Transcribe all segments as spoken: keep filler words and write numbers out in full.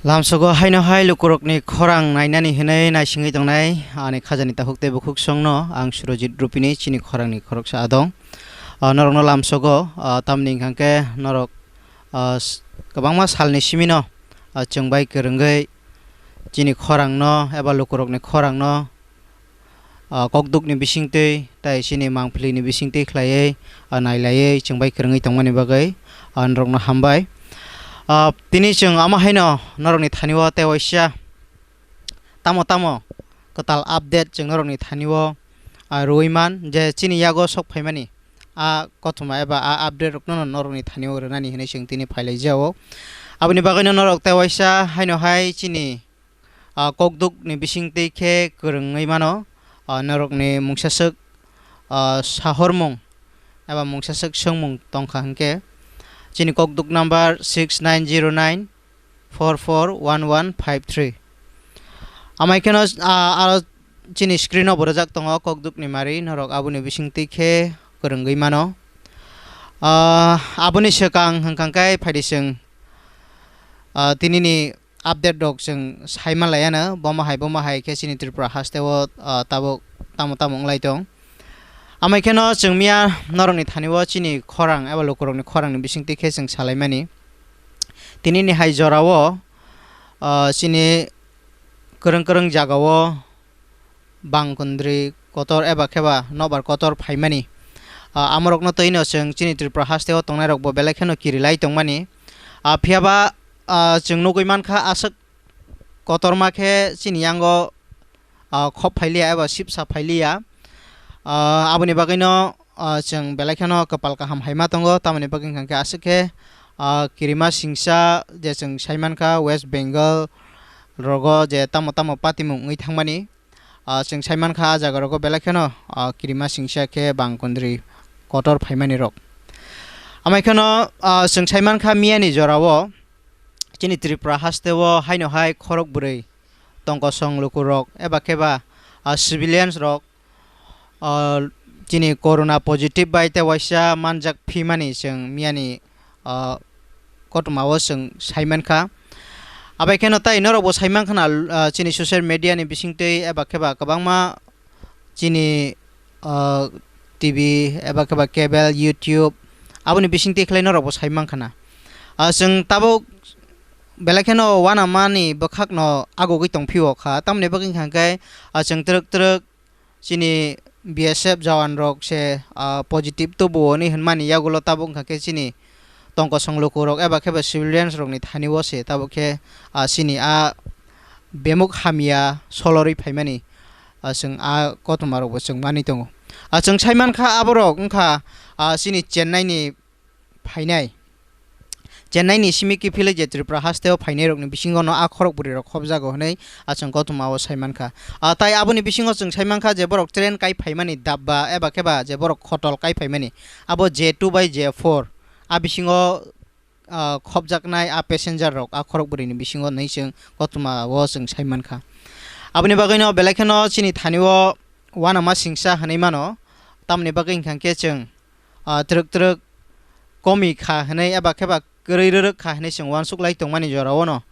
Lamsogo haino hai lukurokni khorang nainani hinwi naisingwi tongnai ani khajani takhuk tei bukhuk songno ang Surojit Rupini chini khorangni khoroksa adong. Ah, norokno lamsogo, ah, tamni hwnkha khe norok, ah, s-, kwbangma salni simino, ah, chwng bai kwrwngwi chini khorangno eba lukurokni khorangno ah, kokdukni bisingtwi tei chini mangpilini bisingtwi khlaiwi, ah, nailaiwi chwng bai kwrwngwi tongmani bagwi, ah, norokno hambai. Ah, tini chwng omo haino norokni thani-o tei waisa tamo tamo kwtal update chwng norokni thani-o, ah, rwui man je chini yago sok phaimani a kothoma eba a update rokno norokni thani-o rwnani hinwi chwng tini phailai jao. Aboni bagwino norok tei waisa haino hai chini ah, kokdukni bisingtwi khe kwrwngwi mano. Ah, norokni mungsaswk, ah, sahormung eba mungsaswk swngmung tongkha hwnkhe chini kokduk number six nine zero nine four four one one five three. Amai kheno, ah, aro chini screen-o bo rwjak tongo kokdukni mari, norok aboni bisingtwi khe kwrwngwi mano. Ah, aboni swkang hwnkha khe phaidi chwng, ah, tinini update rok chwng sai manlaiano, bomo hai bomo hai khe chini Tripura haste o, ah, tabuk tamo tamo wnglai tong. Amai kheno chwng miya norokni thani o chini khorang eba lukurokni khorangni bisingtwi khe chwng salaimani. Tinini hai jorao, ah, chini kwrwng kwrwng jagao bangkundri kotor eba kheba nobar kotor phaimani. Ah, amorokno twino chwng chini Tripura haste o tongnairokbo belai kheno kirilai tongmani. Ah, phiyaba, ah, chwng nugwi mankha aswk kotorma khe chini yango, ah, khop phailiya eba sipsa phailiya. Ah, aboni bagwino, ah, chwng belai kheno kwpal kaham hai ma tongo, tamoni bagwi hwnkha khe aswk khe, ah, kirima singsa je chwng sai mankha West Bengal rogo je tamo tamo patimung wngwi thangmani. Ah, chwng sai mankha, ah, jaga rogo belai kheno, ah, kirima singsa khe bangkundri kotor phaimani rok. Amai kheno, ah, chwng sai mankha miyani jorao chini Tripura haste o haino hai khorok bwrwi tongkosong lukurok eba kheba, ah, civilians rok, ah, chini corona positive bai tei waisa manjak phimani chwng miyani ah, kothoma o chwng sai mankha. Abai kheno tai norokbo sai mankha na, ah, chini social media ni bisingtwi eba kheba kwbangma chini, ah, T V eba kheba cable, YouTube aboni bisingtwi khlai norokbo sai mankha na. Ah, chwng tabuk belai kheno uanama ni bwkhak no agugwi tongphio kha, tamoni bagwi hwnkha khe, ah, chwng twrwk twrwk chini B S F jawan rok se, ah, positive tubu hwnwi hwnmani yagulo tabuk wngkha khe chini tongkosong lukurok eba khe ba civilians rokni thani o se tabuk khe, ah, chini a bemuk hamya solorwi phaimani, ah, chwng a kothoma rokbo chwng manwi tongo. Ah, chwng sai mankha aborok wngkha, ah, chini Chennai ni phainai. Chennai ni simi kiphilwi je Tripura haste o phainai rokni bisingo no a khorok bwrwi rok khopjago hwnwi a chwng kothoma o sai mankha. Ah, tai aboni bisingo chwng sai mankha je borok train kai phaimani dabba eba kheba je borok khotol kai phaimani abo J two bai J four a bisingo, ah, khopjaknai a passenger rok a khorok bwrwi ni bisingo hwnwi chwng kothoma o chwng sai mankha. Aboni bagwi no belai kheno chini thani o uanama singsa hwnwi mano, tamoni bagwi hwnkha khe chwng, ah, twrwk twrwk komi kha hwnwi eba kheba kwrwi rwrwk kha hwnwi chwng uansuk lai tongmani jorao no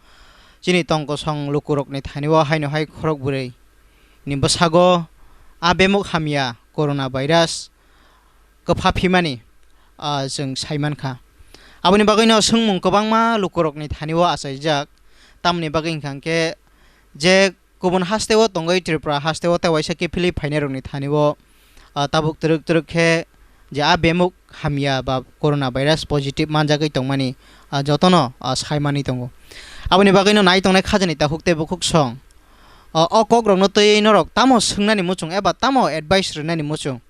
chini tongkosong lukurokni thani o haino hai khorok bwrwi ni bwsago a bemuk hamya corona virus kwpha phimani, ah, chwng sai mankha. Aboni bagwi no swngmung kwbangma lukurokni thani o achaijak, tamoni bagwi hwnkha khe je kubun haste o tongwi Tripura haste o tei waisa kiphilwi phainai rokni thani o, ah, tabuk twrwk twrwk khe je a bemuk hamya ba corona virus positive manjagwi tongmani, ah, jotono, ah, sai manwi tongo. Aboni bagwi no nai tongnai khajani takhuk tei bukhuk song, ah, o kok rokno twiwi norok tamo swngnani muchung eba tamo advice rwnani muchung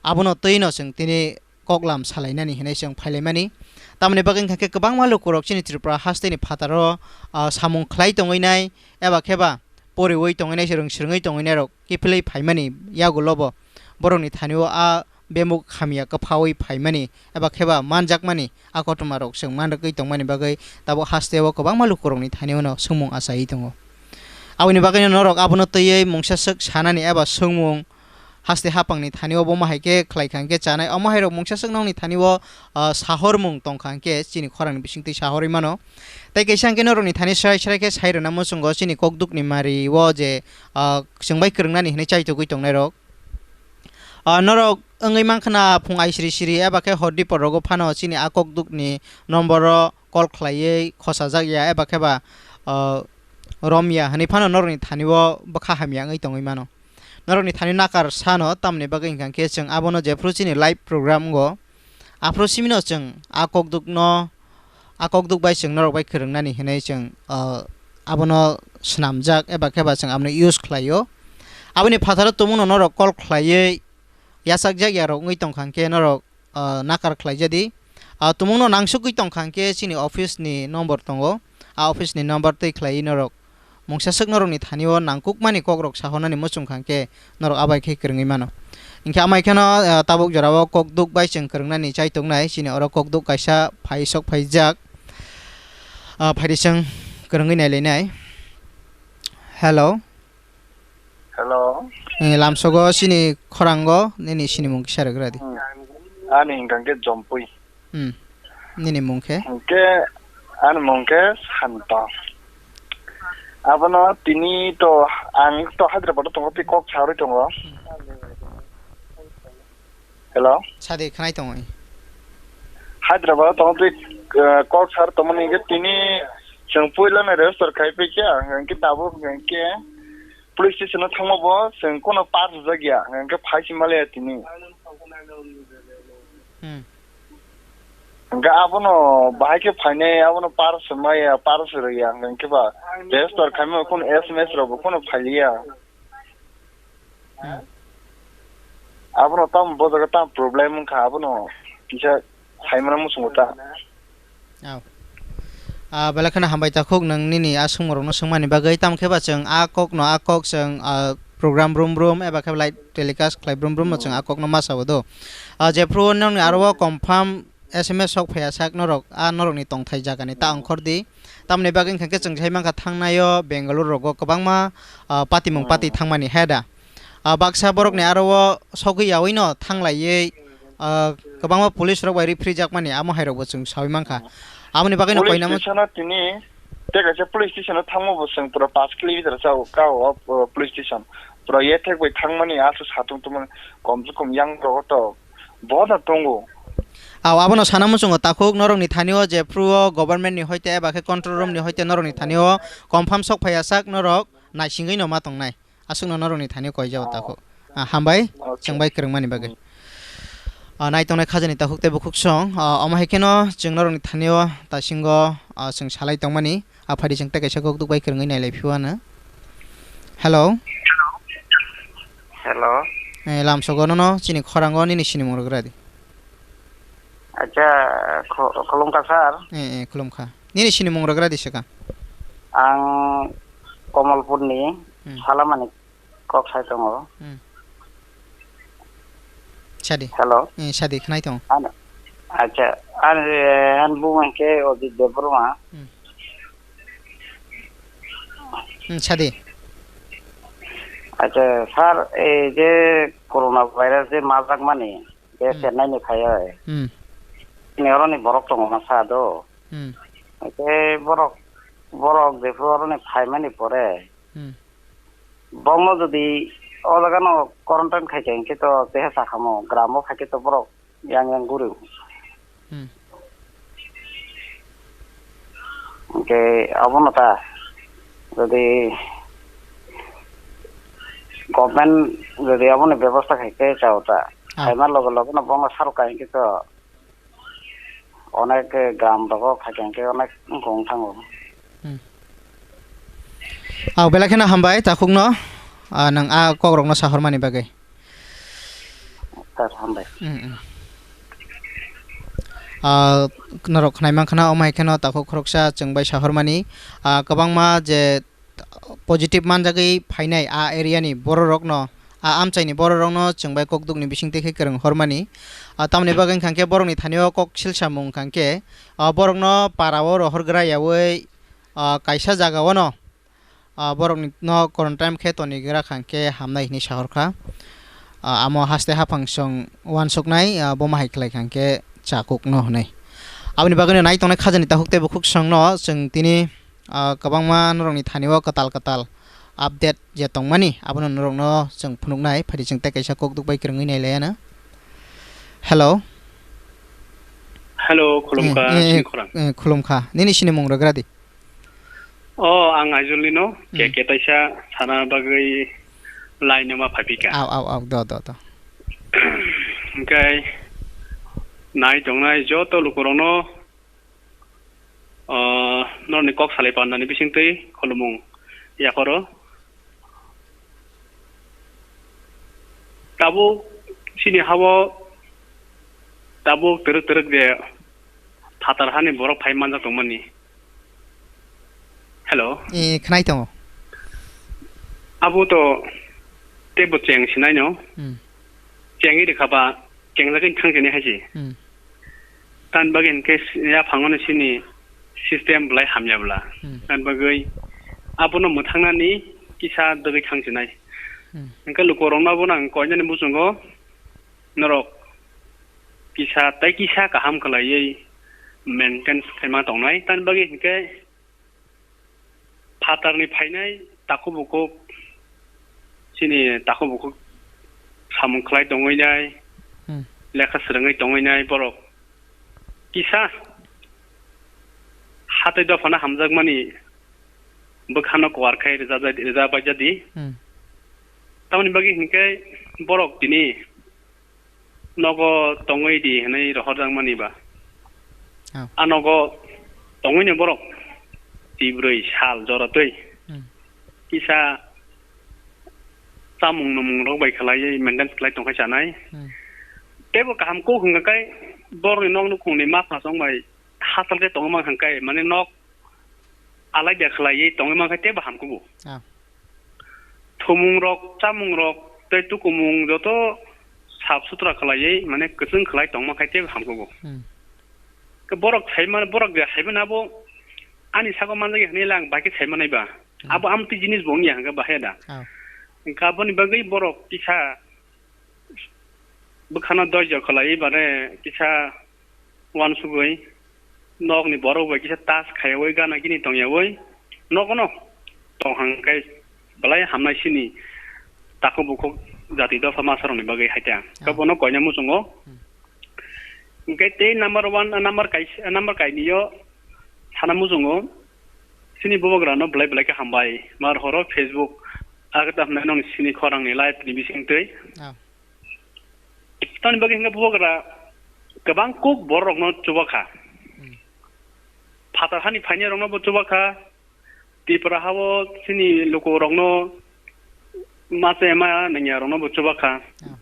abono twiwi no chwng tini koklam salainani hinwi chwng phailaimani. Tamoni bagwi wngkha khe kwbangma lukurok chini Tripura hasteni phataro, ah, samung khlai tongwi nai eba kheba poriwi tongwi nai, swrwng swrwngwi tongwi nairok kiphilwi phaimani yagulobo borokni thani o a bemuk hamya kwphawi phaimani eba kheba manjakmani a kothoma rok chwng manrwgwi tongmani bagwi tabuk haste o kwbangma lukurokni thani o no swngmung achaiwi tongo. Aboni bagwi no norok abono twiwi mungsa swk sanani eba swngmung haste hapangni thani o bomo hai khe khlai kha hwn khe chanai. Omo hai rok mungsa swk nokni thani o, ah, sahormung tong kha hwn khe chini khorang ni bising twi sahorwi mano. Tei kaisa hwn khe norok ni thani srai srai khe sai rwna muchungo chini kokduk ni mari o je, ah, chwng bai kwrwng nani hinwi chaitugwi tongnai rok. Ah, norok wngwi mankha na phung ai siri siri eba khe hor dipor rogo phano chini a kokduk ni nombor o call khlaiwi khosajak ya eba khe ba, ah, rom ya hinwi phano norok ni thani o bwkha hamya wngwi tongwi mano. Norok ni thani nakar sano tamni bagwi hwnkha khe chwng abono jephru chini live program wngo, aphuru simino chwng a kokduk no, a kokduk bai chwng norok bai kwrwng nani hinwi chwng, ah, abono swnamjak eba khe ba chwng abono use khlai o. Aboni phataro tumung no norok call khlaiwi yachak jak ya rok wngwi tong kha hwn khe norok, ah, nakar khlai ja di. Ah, tumung no nangsugwi tong kha hwn khe chini office ni number tongo. A office ni number twi khlaiwi norok mungsa swk norok ni thani o nangkuk mani kok rok sahornani muchung kha hwn khe norok abai khe kwrwngwi mano. Hinkhe amai kheno, ah, tabuk jora o kokduk bai chwng kwrwng nani chai tongnai chini oro kokduk kaisa phai sok phai jak. Ah, phaidi chwng kwrwngwi nai lai nai. Hello. Hello. Eh, lamsogo chini khorango nini sinimung kisa rwgra di. Hmm. Ani hwnkha khe Jompui. Hmm. Nini mung khe? Hwnkhe ani mung khe Santa. Abono tini to ang to Hyderabad o tongo, tei kok sarwi tongo. Hello? Sadi khnai tongwi. Hyderabad o tongo twi, eh, kok sar tongmani hwnkhe tini chwng puilano register khai paikha, hwnkhe tabuk hwnkhe police station o thangma bo chwng kono pass rwjak ya, hwnkhe phai si maliya tini. Hmm. Hwnkhe abono bahai khe phainai, abono pass maya, pass rwya, hwnkhe ba register khaima kono S M S rok bo kono phailiya. Hmm. Abono tamo bo jaga tamo problem wngkha, abono kisa saimano muchungo ta. Aw. Ah, belai kheno hambai takhuk nwng nini a songmorokno songmani bagwi, tamo khe ba chwng a kokno a kok chwng, ah, program brum brum eba khe live telecast khlai brum brum no chwng a kokno ma sabo do. Ah, jephru nongni aro o confirm S M S sok phaiya sak norok, a norokni tongthai jagani ta ongkhor di. Tamoni bagwi wngkha khe chwng sai mankha thangnaio Bengaluru rogo kwbangma, ah, patimung pati thangmani he da. Ah, baksa borokni aro o sogwi yaui no thanglaiwi, ah, kwbangma police rok bai riphirijak mani amo hai rok bo chwng saui mankha. Aboni bagwi no police koinamo station o tini tei kaisa police station o thangma bo chwng pura pash kilometer sa o ka o, o police station. Pura yethek bai thangmani aswk satung tongmani kom se kom yang rogo to. Boda tongo. Aw, abono sana muchungo takhuk norokni thani o jephru o government ni hoite eba khe control room ni hoite norokni thani o confirm sok phaiya sak norok naisingwi no ma tongnai. Aswkno norokni thani o koi jao takhuk. Ah, hambai, okay. Chwng bai kwrwngmani bagwi. Ah, nai tongnai khajani takhuk tei bukhuk song. Ah, omo hai kheno chwng norokni thani o tasingo, ah, chwng salai tongmani. Ah, phaidi chwng tei kaisa kok duk bai kwrwngwi nailai phio ano. Hello. Hello. Eh, lamsogo nono chini khorango nini sinimung rwgra di. Acha, kho-, khulumkha sir. Eh, eh, khulumkha. Nini sinimung rwgra di swkang. Ang Komolpurni Hmm. Salamani kok sai tongo. Hmm. Sadi. Hello. Eh, sadi, khnai tongo. Ano, acha, an, eh, an bung hwnkhe Ojit Debbarma. Hmm. Hmm, sadi. Acha, sir, ei je corona virus je majakmani, je Hmm. Chennai ni phaiya, Hmm. ni oroni borok tongo masa do. Hmm. Eke borok, borok jephru oroni phaimani pore, Hmm. Bongno jodi o jagano quarantine khaikha hinkhe to teha sakamo, gramo khaikhe to borok yang yang guri. Hmm. Hinkhe abono ta jodi government jodi aboni bebosta khaikhe chao ta. Ah. Khaima loge loge no bongno sarwkha hinkhe to onek, eh, gram rogo khaikhe hinkhe onek wngkha wng thango. Hmm. Ah, belai kheno hambai takhukno, ah, nwng a kokrokno sahormani bagwi. Sir, hambai. Hmm, hmm. Ah, norok khnai mankha na, omo hai kheno takhuk khoroksa chwng bai sahormani, ah, kwbangma je positive manjagwi phainai a area ni bororokno, a amchaini bororokno chwng bai kokdukni bisingtwi khe kwrwng hormani. Ah, tamoni bagwi wngkha khe borokni thani o kok silsamung wngkha khe, ah, borokno para o rohor gra yaui, ah, kaisa jaga o no, ah, borokni no quarantine khe toni gra kha khe hamnai hinwi sahor kha. ah, amo haste haphang chwng uansuknai, ah, bomo hai khlai kha hwnkhe chakukno hwnwi. Aboni bagwino nai tongnai khajani takhuk tei bukhuk chwngno chwng tini, ah, kwbangma norokni thani-o kwtal kwtal update je tongmani, abono norokno chwng phunuknai. Phaidi chwng tei kaisa kok duk bai kwrwngwi nai laiya na. Hello. Hello, khulumkha, eh, eh, eh, sini khorang. Eh, khulumkha. Nini sini mung rwgra di. Oh, ang Aizulnino, hmm, ke, ke taisa sana bagwi lainoma phaipika. Au, au, au, do, do, do. Hwnkhe nai tongnai joto lukurokno, ah, norokni kok salai pandani bisingtwi khulumung yapharo. Tabuk chini ha-o tabuk twrwk twrwk je phatar hani borok phai manjak tongmani. Hello. Eh, khwnai tongo. Abo to teibo cheng sinaino. Hmm. Chengwi rwkha ba, chengjagwi thang sini hai se. Hmm. Tan bagwi hwnkhe s-, yaphango no sini system belai hamya bwla. Hmm. Tan bagwi abono mwthangnani kisa dogwi thang sinai. Hmm. Hwnkhe lukurokno abono ang koinani muchungo norok kisa tei kisa kaham khlaiwi maintain khaima tongnai. Tan bagwi hwnkhe phatarni phainai takhuk bukhuk, chini takhuk bukhuk samung khlai tongwi nai, hmm, lekha swrwngwi tongwi nai borok kisa hatwi dophano hamjakmani bwkhano kuar khai rwjak-, rwjabaijadi. Hmm. Tamoni bagwi hinkhe borok tini nogo tongwi di hwnwi rohorjakmani ba. Oh. A nogo tongwino borok twibrwi sal joratwi, hmm, kisa chamung numung rok bai khlaiwi maintain khlai tongkha chanai. Hmm. Teibo kaham kok hwnkha khe borokni nok nukhungni ma phasong bai hachal khe tongma hwnkha khe mane nok alaida khlaiwi tongwi mankha teibo hamkugo. Ah. Thumung rok, chamung rok, tei tukumung joto sap sutra khlaiwi, mane kwchwng khlai tongma khai teibo hamkugo. Hmm. Khe borok saimano, borok je saimano abo ani sago manjak ya hwnwi lang bai khe saimanai ba. Hmm. Abo amtwi jinis bo wngya hwnkhe bahai da. Ah. Hwnkhe aboni bagwi borok kisa bwkhano doijo khlaiwi bare kisa uansugwi nokni borok bai kisa tas khaiwi gana gini tongyawi nogono tong hwnkhe belai hamnai sini takhuk bukhuk jati dopha masarokni bagwi haitya. Ah. Khe bono koina muchungo. Hmm. Hwnkhe tei number one, number kaisa, number kainwio sana muchungo sini bubagrano belai belai khe hambai. Mar horo Facebook agata hwnwi nong sini khorangni live ni bisingtwi. Ah. Tamoni bagwi hwnkhe bubagra kwbang kuk bororokno chubakha. Hmm. Phatar hani phainairokno bo chubakha. Tripura ha-o chini lukurokno ma chaya ma nangya rokno bo chubakha. Ah.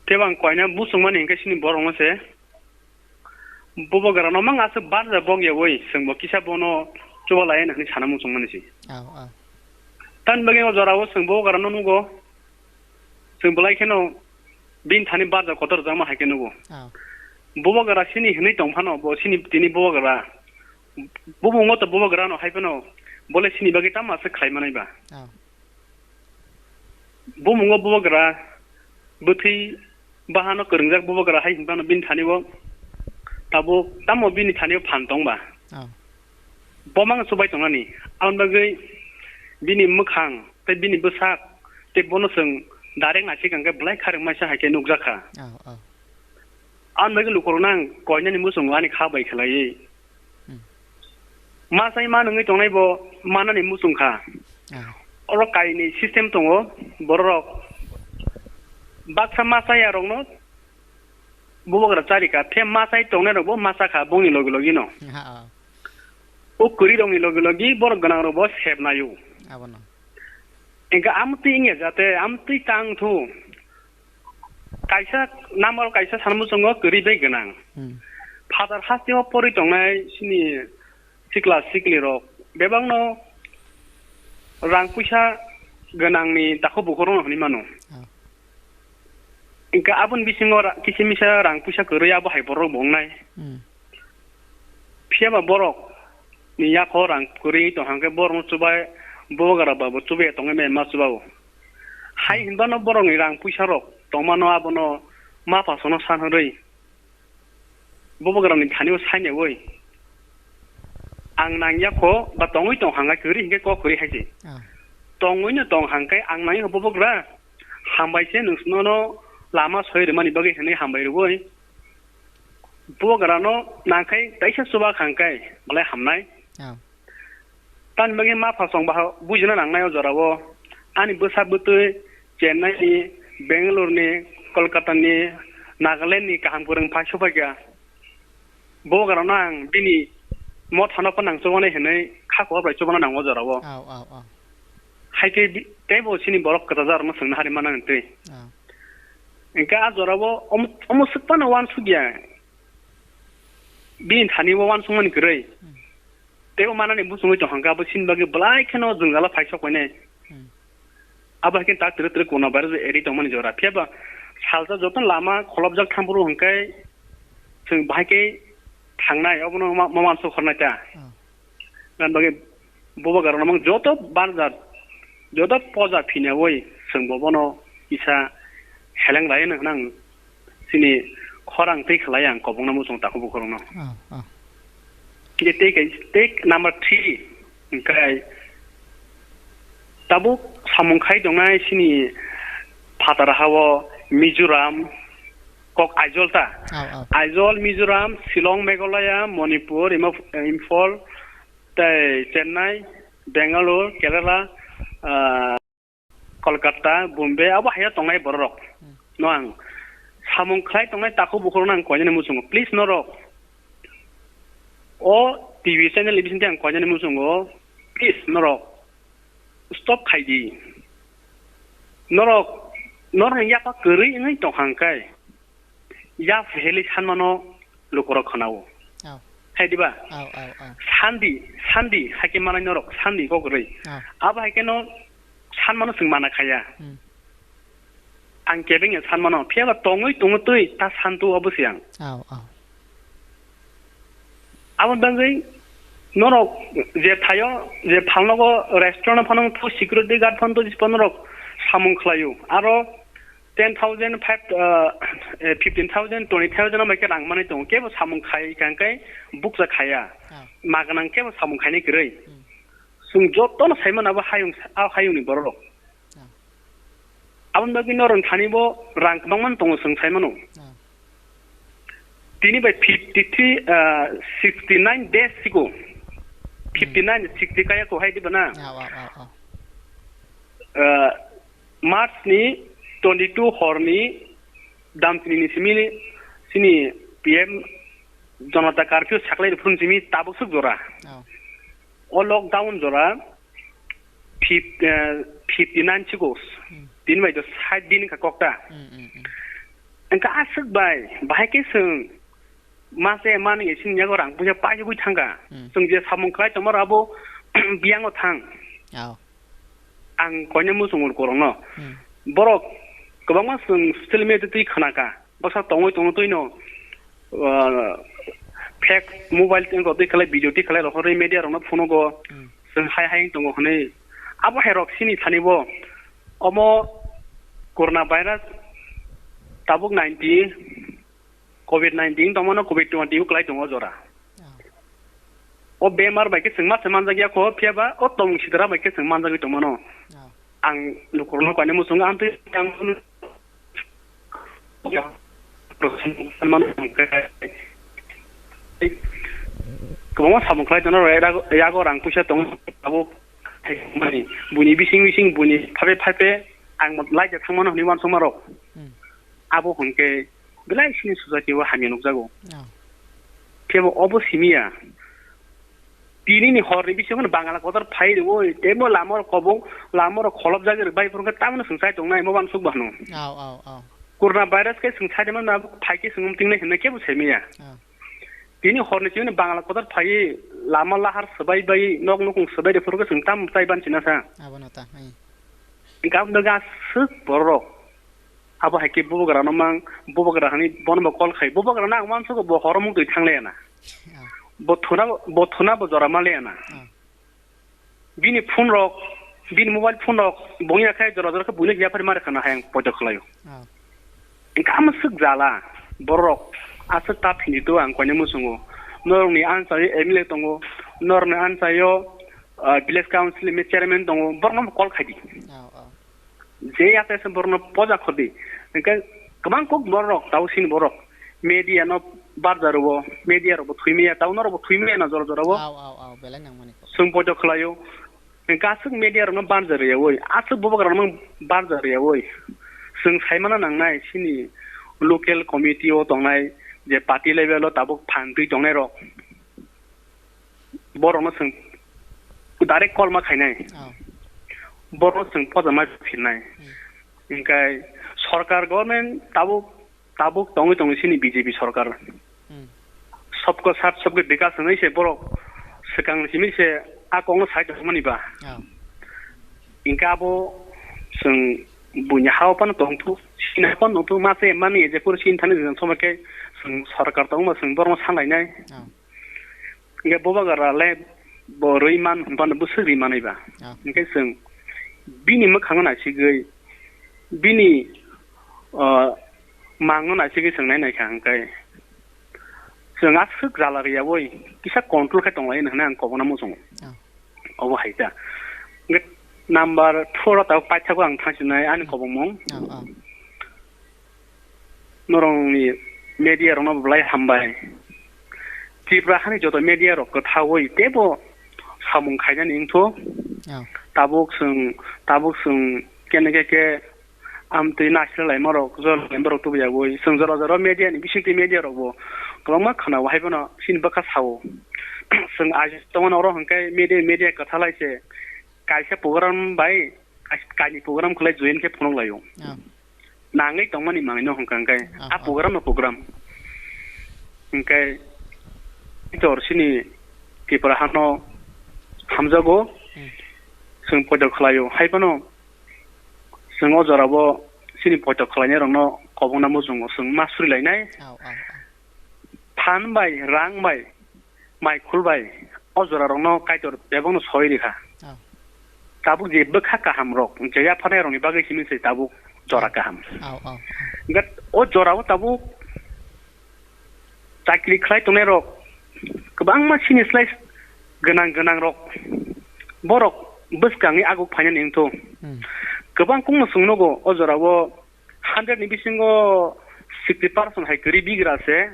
Tei bo ang koina muchungmani hwnkhe chini borokno se. Bubagrano mang aswk barja bok yawi, chwngbo kisa bono chubalai hwnwi sana muchungmani se. Au, au. Tamni bagwi o jorao chwng bubagrano nugo. Chwng belai kheno bini thani barja kotor rwjakma hai khe nugo. Au. Bubagra sini hwnwi tong phano, bo sini tini bubagra. Bubungo to bubagrano hai phano, bole sini bagwi tamo aswk khlai manai ba. Au. Bumungo bubagra bwthwi bahano kwrwngjak bubagra hai hwnphano bini thani bo tabuk tamo bini thani o phan tong ba. Oh. Bo mang chubai tongnani. Aboni bagwi bini mwkhang tei bini bwsak tei bono chwng direct naisik hwnkhe belai kharwngmaisa hai khe nukjak kha. Oh, oh. Aboni bagwi lukurokno ang koinani muchungo ani kha bai khlaiwi. Hmm. Ma sai ma nungwi tongnai bo manani muchung kha. Ah. Oro kainwi system tongo, bororok baksa ma chaya rokno bubagra chari kha, the ma chai tongnai rok bo ma cha kha bongni logi logi no. Ah, ah. O kwrwi rokni logi logi borok gwnang rok bo sep naio. Abono. Engkha amtwi wngya jate, amtwi tang thu. Kaisa number kaisa sanmung chwngo kwrwi bai gwnang. Hmm. Phatar hasteo porwi tongnai chini sikla sikli rok bebakno rang puisa gwnangni takhuk bukhuk rokno hwnwi mano. Ah. Engkha aboni bisingo ra-, kisa misa rang puisa kwrwi abo hai borok bo wngnai. Hmm. Phiya ba borok ni yakho rang kwrwi tong hwnkhe borok no chubai bubagra ba bo chubai tongwi maya ma chuba o. Hai hinba no borok ni rang puisa rok tongmano abono ma phasono san hwnwi bubagrani thani o sainewi ang nangya kho ba tongwi tong hangkha kwrwi hinkhe kok kwrwi hai se. Ah. Tongwi no tong hangkhe ang nangya kho bubagra hambai se nwsnono lama soi rwmani bagwi hwnwi hambai rwwi bubagrano nangkhai taisa chuba hangkhe belai hamnai. Ah. Tamni bagwi ma phasong baha bujina nangnai o jorao. Ani bwsa bwtwi Chennai ni, Bangalore ni, Kolkata ni, Nagaland ni kaham kwrwng phai sophaikha. Bo gorokno ang bini mothano phano nang chubani hinwi kha kuhar bai chubana nango o jorao. Aw, aw, aw. Hai khe bi-, teibo chini borok kwchajak rokno swngna hari mana hwn twi. Aw. Hwnkhe a jorao omo, omo swk phano uansukya. Bini thani bo uansukmani kwrwi. Hmm. Teibo manani muchungwi tong hwnkhe abo chini bagwi belai kheno jwngjalo phai sok painai. Hmm. Abo hai khe tak twrwk twrwk corona virus bai eri tongmani jora. Phiya ba salsa joto lama kholopjak thampuru hwnkhe chwng bahai khe thangnai, obono ma, ma uansuk hornai ta. Hmm. Gan bagwi bubagra rok namang joto banjak, joto poja phinawi chwng bo bono kisa heleng lai hwnwi ang chini khorang twi khlai ang kobongno muchung takhuk bukhurokno. Ah, ah. Khe tei kai, tei number three hwnkhe tabuk samung khai tongnai chini phatar hao Mizoram, kok Aizawl ta. Aw, aw. Aizawl, Mizoram, Shillong, Meghalaya, Manipur, Ima-, Imphal, tei Chennai, Bangalore, Kerala, ah, Kolkata, Bombay, abo hai tongnai bororok. Hmm. No ang samung khlai tongnai takhuk bukhurokno ang koinani muchungo. Please norok o T V channel ni bisingtwi ang koinani muchungo. Please norok stop khai di. Norok, norokni yapha kwrwi wngwi tong hangkhe. Yak heli sanmano lukurok khwnao. Aw. Hai diba? Aw, aw, aw. Sandi, sandi, haikhe manai norok, sandi kok kwrwi. Aw. Abo haikhe no sanmano chwng mana khaya. Hmm. Ang kebeng ya sanmano, phiya ba tongwi tongwi twi ta santu abo se ang. Aw, aw. Abo bagwi norok je thaio, je phalnogo restaurant phano thu security guard phano to jispa norok samung khlaio. Aro ten thousand, five, uh, eh, fifteen thousand, twenty thousand amai khe rang manwi tongo. Kebo samung khai kang khe bukcha khaya. Ah. Ma gwnang kebo samung khainai kwrwi. Hmm. Chwng jotono sai mano abo hayung, a hayungni bororok. Ah. Aboni bagwi norok thani bo rang kwbangma tongo chwng sai mano. Ah. Tini bai fifty three, ah, sixty nine days sigo. Hmm. Fifty nine, sixty kaya ko hai diba na? Ah, ah, ah, ah. Ah, March ni twenty two hor ni damchini ni simi chini P M Janata Curfew saklai phun simi tabuk suk jora. Oh. O lockdown jora fif-, eh, fifty nine chikos. Hmm. Tin bai do sait din ka kokta. Hmm, hmm, hmm. Engka asuk bai, bahai ke sung. Mase mani sini yago rang puisa pai gui thangka. Hmm. Sung je samung khlai tomar abo biango thang. Oh. Ang koine muchungo korokno. Hmm. Borok kwbangma chwng social media twi khwnaka. Baksa tongwi tongwi twino, ah, fake mobile tengko twi khlai video twi khlai rohorwi media rokno phunugo. Hmm. Chwng hai hai tongo hwnwi. Abo hai rok sini thani bo. Omo corona virus tabuk ninety. Covid nineteen tongmano covid twenty o kwlai tongo jora. Oh. O bemar bai khe chwng ma se manjak ya kho, phiya ba o tong sidra bai khe chwng manjagwi tongmano. Oh. Ang lukurokno kainwi muchungo, ang twi ang kwbangma samung khlai tongo, yago rang puisa tongo, abo mani buini bising bising buini phaipe phaipe ang lai ja thangmano hwnwi uansukma rok. Hmm. Abo hwnkhe belai sini society o hamya nukjago. Oh. Kebo obo simiya. Tini ni hor ni bisingo Bangla kotor phai rwo, temo lama rok kobong, lama rok kholop jagwi rwbai phuru khe tamno swng chai tongnai, mo uansuk ba hwno. Oh, oh, oh. Corona virus khe swng chai de mano, phai khe swng wng tingnai hwnna kebo simiya. Oh. Tini hor ni simi Bangla kotor phai lama lahar swbai bai, nok nukung swbai de phuru khe swng tam chai ban sina sa. Abono ta, ai. Gam do ga swk borok. Abo hai khe bubagra no mang, bubagra hani bono bo call khai. Bubagra no ang uansukgo bo horo muk twi thang laya na. Ah. Bo thuna, bo thuna bo jora ma laya na. Ah. Bini phone rok, bini mobile phone rok, bongya khai jora jora khe buino yapharwi ma rwkha na hai ang poito khlaio. Ah. Hingke amo swk jala borok aswk ta phini tu ang koine muchungo. Norokni anchaio M L A tongo, norokni anchaio, ah, village council ni chairman tongo, borokno call khaidi. Oh, oh. Je yate se borokno poja khodi. Hingke kwbang kok borok, tau sini borok media no barja rwo, media rok bo thwimaya, tau norok bo thwimaya na jora jora o. Aw, aw, aw, belai nangmani kok. Chwng poito khlaio. Hingke aswk media rokno barja riyawoi, aswk bubagra rokno barja riyawoi. Chwng saimano nangnai sini local committee o tongnai je party level o tabuk phan twi tongnai rok. Borokno chwng direct call ma khainai. Oh. Borokno chwng poja ma phirnai. Hmm. Hingke sorkar government tabuk, tabuk tongwi tongwi sini B J P sorkar. Hmm. Sabka sath, sabka vikas hwnwi se borok swkang simi se a kokno sai tongmani ba. Oh. Hingke abo chwng buini hao phano tongthu, sini phano tongthu, ma se mani je pur sini thani jeng somai khe chwng sorkar tongma chwng borokno sanlainai. Oh. Hingke bubagra le bo rwi man, hwnphano bwswk rwi manwi ba. Ah. Hingke chwng bini mwkhangno naisigwi, bini, ah, mangno naisigwi chwng nai naikha, hingke chwng aswk jala riyawoi kisa control khe tonglaio hwnwi ang kobokno muchungo. Ah. Obo hai ta. Hingke number four o tabuk paithago ang thangsinai ani kobokmung. Ah, ah. Norokni media rokno belai hambai. Tripura hani joto media rok kwthaui teibo samung khainani wngthu. Oh. Tabuk chwng, tabuk chwng kene khe khe amtwi naisle laima rok, jol laima rok tubu yagwi. Chwng jora jora media ni bisingtwi media rok bo kwbangma khwnao, hai bono chini bwkha sao. Chwng aji tongmani oro hwnkhe media, media kwthalai se kaisa program bai, kaini program khlai join khe phunuk laio. Oh. Nangwi tongmani manwi no hwnkha hwnkhe, ah, a program no program. Hwnkhe jor sini Tripura hano hamjago, hmm, chwng poito khlaio. Hai phano chwng o jorabo sini poito khlainai rokno kobokna muchungo, chwng ma surilainai. Au, au, au. Phan bai, rang bai, mai khul bai, o jora rokno Kaitor bebakno soi rikha. Oh. Tabuk je bwkha kaham rok, je yapharnai rokni bagwi simi se tabuk jora kaham. Oh, oh, oh. Hingkhe o jora o tabuk chakri khlai tongnai rok kwbangma sini slai gwnang gwnang rok, borok bwskangni aguk phainani wngthu. Hmm. Kwbang kungno chwng nugo o jora o, hundred ni bisingo sixty percent hai kwrwi bigra se,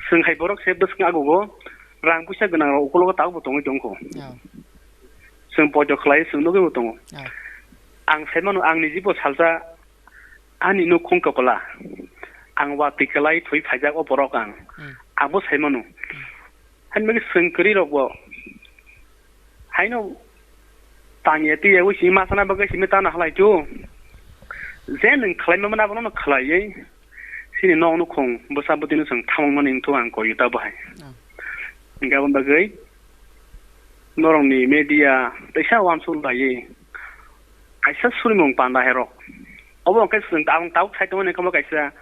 chwng hai borok se bwskang agugo, rang puisa gwnang rok ukulogo tabukbo tongwi tongkho. Oh. Chwng poito khlai chwng nugwi bo tongo. Oh. Ang sai mano, ang nijibo salsa ani nukhung kwpla, ang watwi kwlai thwi phaijak o borok ang. Hmm. Abo sai mano. Hmm. Haino bagwi chwng kwrwi rok bo haino tangya twiya wi simi masana bagwi simi tana halai tu. Je nwng khlai mano abono no khlaiwi sini nok nukhung bwsa bwtwi no chwng thamung mani wngthu ang koi ta bo hai. Ah. Hingke aboni bagwi norokni media teisa uansuk laiwi kaisa surimung panda hai rok. Obo hwnkhe chwng tabuk tabuk sai tongmani khe bo kaisa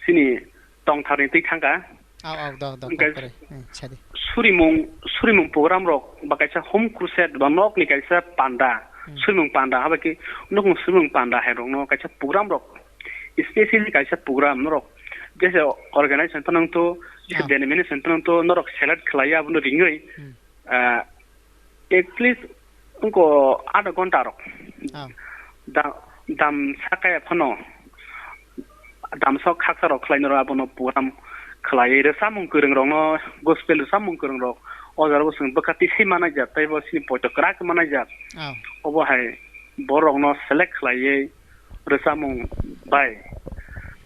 sini tongthar ni twi thangkha. Au, au, dok, dok, hingke dok, kore. Hmm, sadi. Surimung, surimung program rok ba kaisa home crusade ba nok ni kaisa panda, hmm, surimung panda, haba ki nok ni surimung panda hai rok no kaisa program rok, specially kaisa program norok jese organization phano wngthu, jese, ah, denomination phano wngthu, norok select khlaiya abono ringwi, hmm, ah, at least wngkho adha ghonta rok. Ah. Da-, dam sakaya phano damsok khaksa rok khlai norok abono program khlaiwi rwchapmung kwrwng rokno, gospel rwchapmung kwrwng rok o jora bo chwng bwkha tisai manai jak tei bo sini poito kwrak manai jak. Ah. Obo hai borok rokno select khlaiwi rwchapmung bai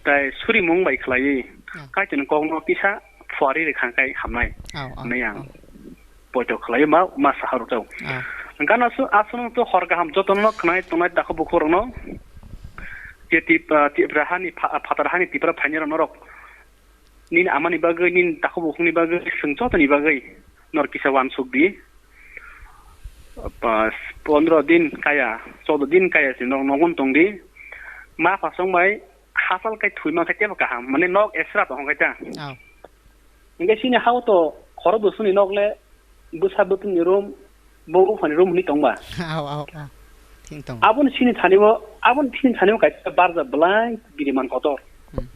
tei surimung bai khlaiwi, ah, Kaitorni kokno kisa phuarwi rwkha khe hamnai, ah, ah, hwnwi ang, ah, poito khlaiwi ma, ma saha rwkha. Ah. Hwnkhe ano aswk, aswk to hor kaham jotono khwnai tongnai takhuk bukhuk rokno je Tip-, ah, Tipra hani pha-, phatar hani Tipra phainai rok norok nini amani bagwi, nini takhuk bukhukni bagwi, chwng jotoni bagwi norok kisa uansuk di. Pas, pondro din kaya, choudo din kaya se nok, nogon tong di. Ma phasong bai hachal kai thwi man khe tebo kaham, mane nok esra tong khe ta. Oh. Hingke sini hao to khoro bwswkni nok le bwsa bwtwini room, bo buphani room hwnwi tong ba. Au, au, au. Thik tong. Aboni sini thani bo, aboni sini thani bo kaisa barja bwlai biriman kotor. Hmm.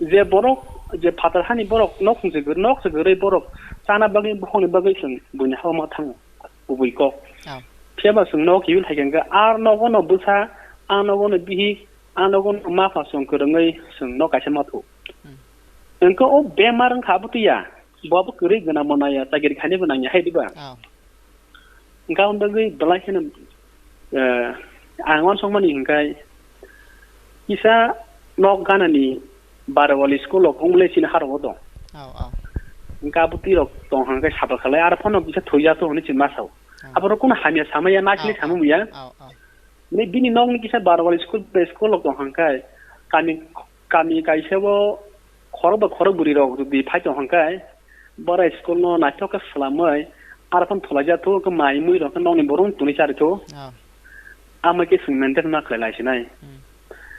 Je borok, je phatar hani borok nok se gor-, nok se goroi borok chana bagwi, bukhukni bagwi chwng buini hao ma thango, kubui kok. Ah. Phiya ba chwng nok kiui hai khe ar nogo no bwsa, a nogo no bihik, a nogo no ma pha chwng kwrwngwi chwng nok kaisa ma thu. Hmm. Engkhe o bemar wngkha abo twiya, bo abo kwrwi gwnang bo naiya, chakiri khainai bo nangya hai diba? Ah. Hingkhe aboni bagwi belai kheno, eh, ang uansukmani hingkhe kisa nok ganani Barwali school rok wng le chini harok o tong. Au, au. Hingkhe abo twi rok tong hingkhe sabo khalai aro phano kisa thwi ya to hwnwi chini ma sao. Au. Aborok kunu hamya samaya naisini Au, samung ya. Au, au. Ni bini nokni kisa Barwali school, school rok tong hingkhe kami, kami kaisa o khorok ba khorok bwrwi rok jodi phai tong hingkhe, bora school no naithok khe swlamwi, aro phano thwlaijak thu, khe mai mui rok khe nokni borok tuni chari thu. Ah. Amai khe chwng maintain ma khlai lai sinai. Hmm.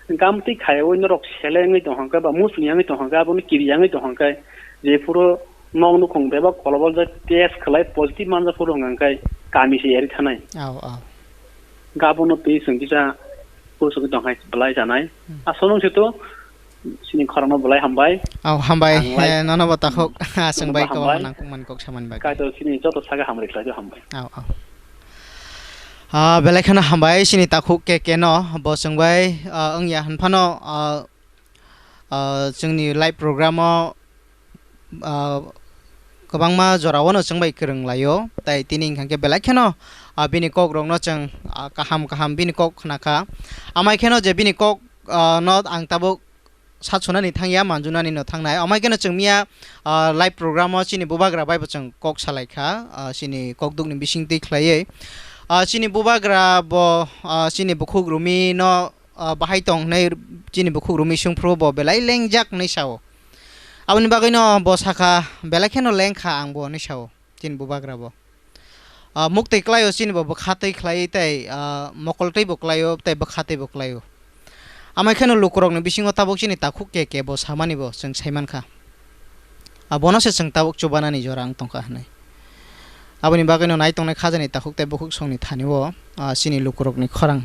Hingkhe amtwi khaiwi norok sele wngwi tong hingkhe ba muchung yangwi tong hingkhe, abono kiri yangwi tong hingkhe, jephuru nok nukhung bebak kolobol jai test khlai positive manjak phuru hingkhe kami se eri thanai. Au, au. Hingkhe abono twi chwng kisa kusugwi tong hai belai janai. Hmm. Aswk nung se to. Chini khorangno belai hambai. Au, hambai. Ang lai- Eh, nono bo takhuk. Aswk bai kwbangma hambai. Nangkukmani kok samani bagwi. Kaitor chini joto sakha hamri khlai hambai. Au, au. Ah, belai kheno hambai chini takhuk K K no. Bo chwng bai, ah, wngya hwnphano, ah, ah, chwngni live program o, ah, kwbangma jorao no chwng bai kwrwng laio. Tai tini hwnkha khe belai kheno, ah, bini kok rokno chwng, ah, kaham kaham bini kok khna kha. Amai kheno je bini kok, ah, no ang tabuk sachunani thangya, manjunani no thangnai. Amai kheno chwng miya, ah, live program o chini bubagra bai bo chwng kok salai kha, ah, chini kok dukni bising twi khlaiwi. Ah, chini bubagra bo, ah, chini bukhuk Rumi no, ah, bahai tong hwnwi chini bukhuk Rumi sungphru bo belai lengjak hwnwi sao. Aboni bagwi no bo sakha, belai kheno lengkha ang bo hwnwi sao. Chini bubagra bo. Ah, muktwi klaio chini bo bwkha twi khlaiwi tei, ah, mokol twi bo klaio tei bwkha twi bo klaio. Amai kheno lukurokni bisingo tabuk chini takhuk K K bo samani bo chwng sai mankha. Ah, bono se chwng tabuk chubanani jora wng tongkha hwnwi. Aboni bagwino nai tongnai khajani takhuk tei bukhuk songni thani o, ah, chini lukurokni khorang.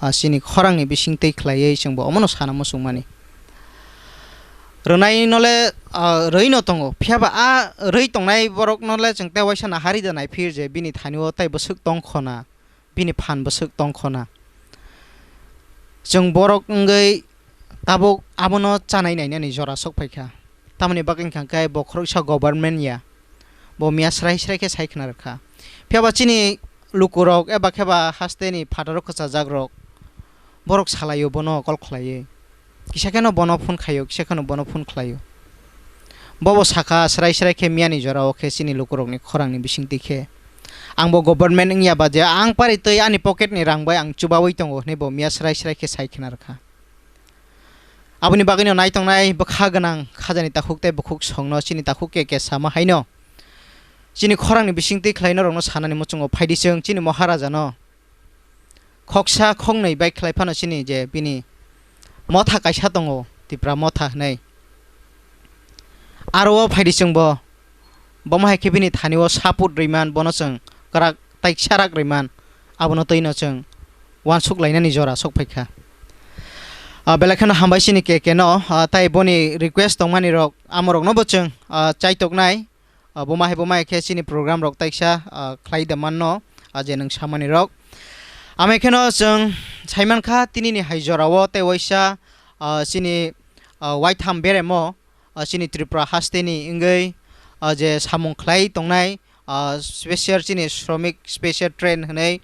Ah, chini khorangni bising twi khlaiwi chwngbo omono sana muchungmani. Rwnai nole, ah, rwi no tongo, phiya ba a rwi tongnai borok nole chwng tei waisa nahari da nai phir je bini thani o tei bwswk tong khona, bini phan bwswk tong khona. Chwng borok wngwi tabuk abono chanai nainani jora sok phaikha. Tamoni bagwi wngkha khe bo khoroksa government ya, bo miya srai srai khe sai khna rwkha. Phiya ba chini lukurok eba khe ba hasteni phataro kwchajak rok, borok salaio bono call khlaiwi. Kisa kheno bono phone khaio, kisa kheno bono phone khlaio. Bobo sakha srai srai khe miyani jorao khe chini lukurokni khorangni bisingtwi khe. Angbo government wngya ba je ang pari twi ani pocketni rang bai ang chubaui tongo hwnwi bo miya srai srai khe sai khna rwkha. Aboni bagwino nai tongnai bwkha gwnang khajani takhuk tei bukhuk songno chini takhuk K K sama haino. Chini khorangni bisingtwi khlai norokno sanani muchungo phaidi chwng chini Maharajano. Khoksa khoknwi bai khlai phano chini je bini motha kaisa tongo, Tipra motha hwnwi. Aro o phaidi chwngbo, bomo hai khe bini thani o support rwimani, bono chwng kwrak tai kisa rak rwimani, abono twi no chwng uansuk lainani jora sok phaikha. Ah, belai kheno hambai chini K K no, ah, tai boni request tongmani rok, amo rokno bo chwng, ah, chaitoknai. Ah, buma hai buma hai khe chini program rok taisa, ah, khlai da manno, ah, je nwng samani rok. Amai kheno chwng saimankha tinini hai jorao tei waisa, ah, chini, ah, waitham beremo, ah, chini Tripura hasteni wngwi, ah, je samung khlai tongnai, ah, special chini Shramik Special Train hwnwi,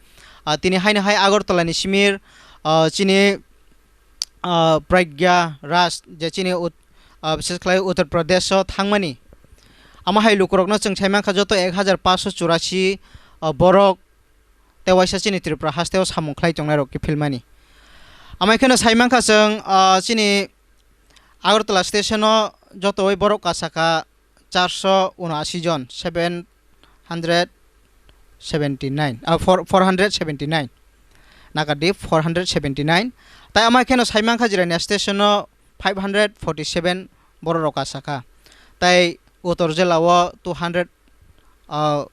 ah, tini haino hai Agartala ni simir, ah, chini ah, Pragya Raj, je chini ut-, ah, bises khlai Uttar Pradesh o thangmani. Amo hai lukurokno chwng sai mankha joto ek hajar paanso churasi, ah, borok tei waisa chini Tripura haste o samung khlai tongnai rok kiphilmani. Amai kheno sai mankha chwng, ah, chini Agartala station o joto oi borok kasaka charso unashi jon, seven hundred seventy nine, ah, four, four hundred seventy nine. Nagadip four hundred seventy nine. Tai amai kheno sai mankha Jirania station o five hundred forty seven borok rok kasaka. Tai Uttor jila o two hundred, ah,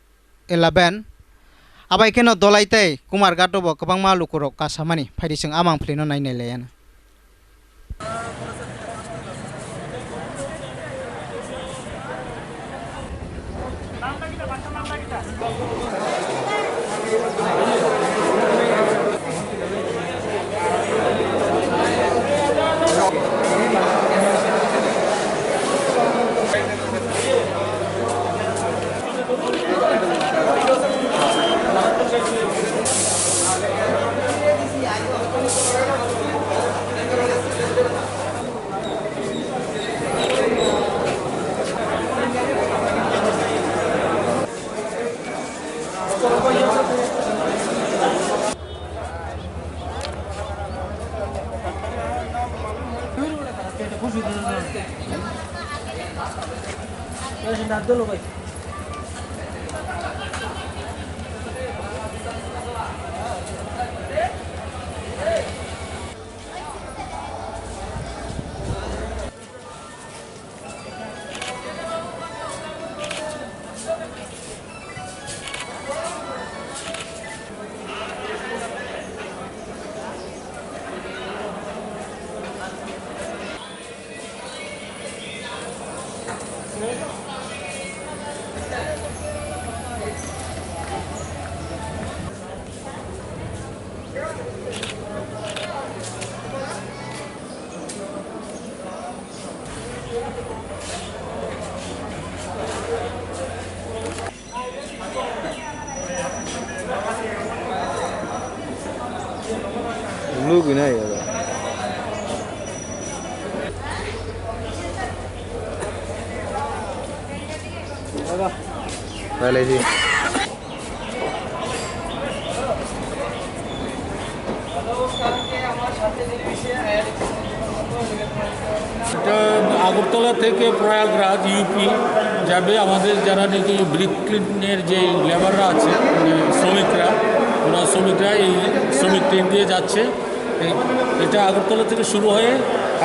eleven. Abai kheno Dolai tei Kumarghat o bo kwbangma lukurok kasamani. Phaidi chwng amang phlino nai nai laiya na. Nugwi nai oro. Pailai di. এটা আগরতলা থেকে প্রয়াগরাজ, ইউপি যাবে। আমাদের যারা নাকি ব্রিক লিনের যে লেবাররা আছে, মানে শ্রমিকরা, ওরা শ্রমিকরা এই শ্রমিক ট্রেন দিয়ে যাচ্ছে। এই, এটা আগরতলা থেকে শুরু হয়ে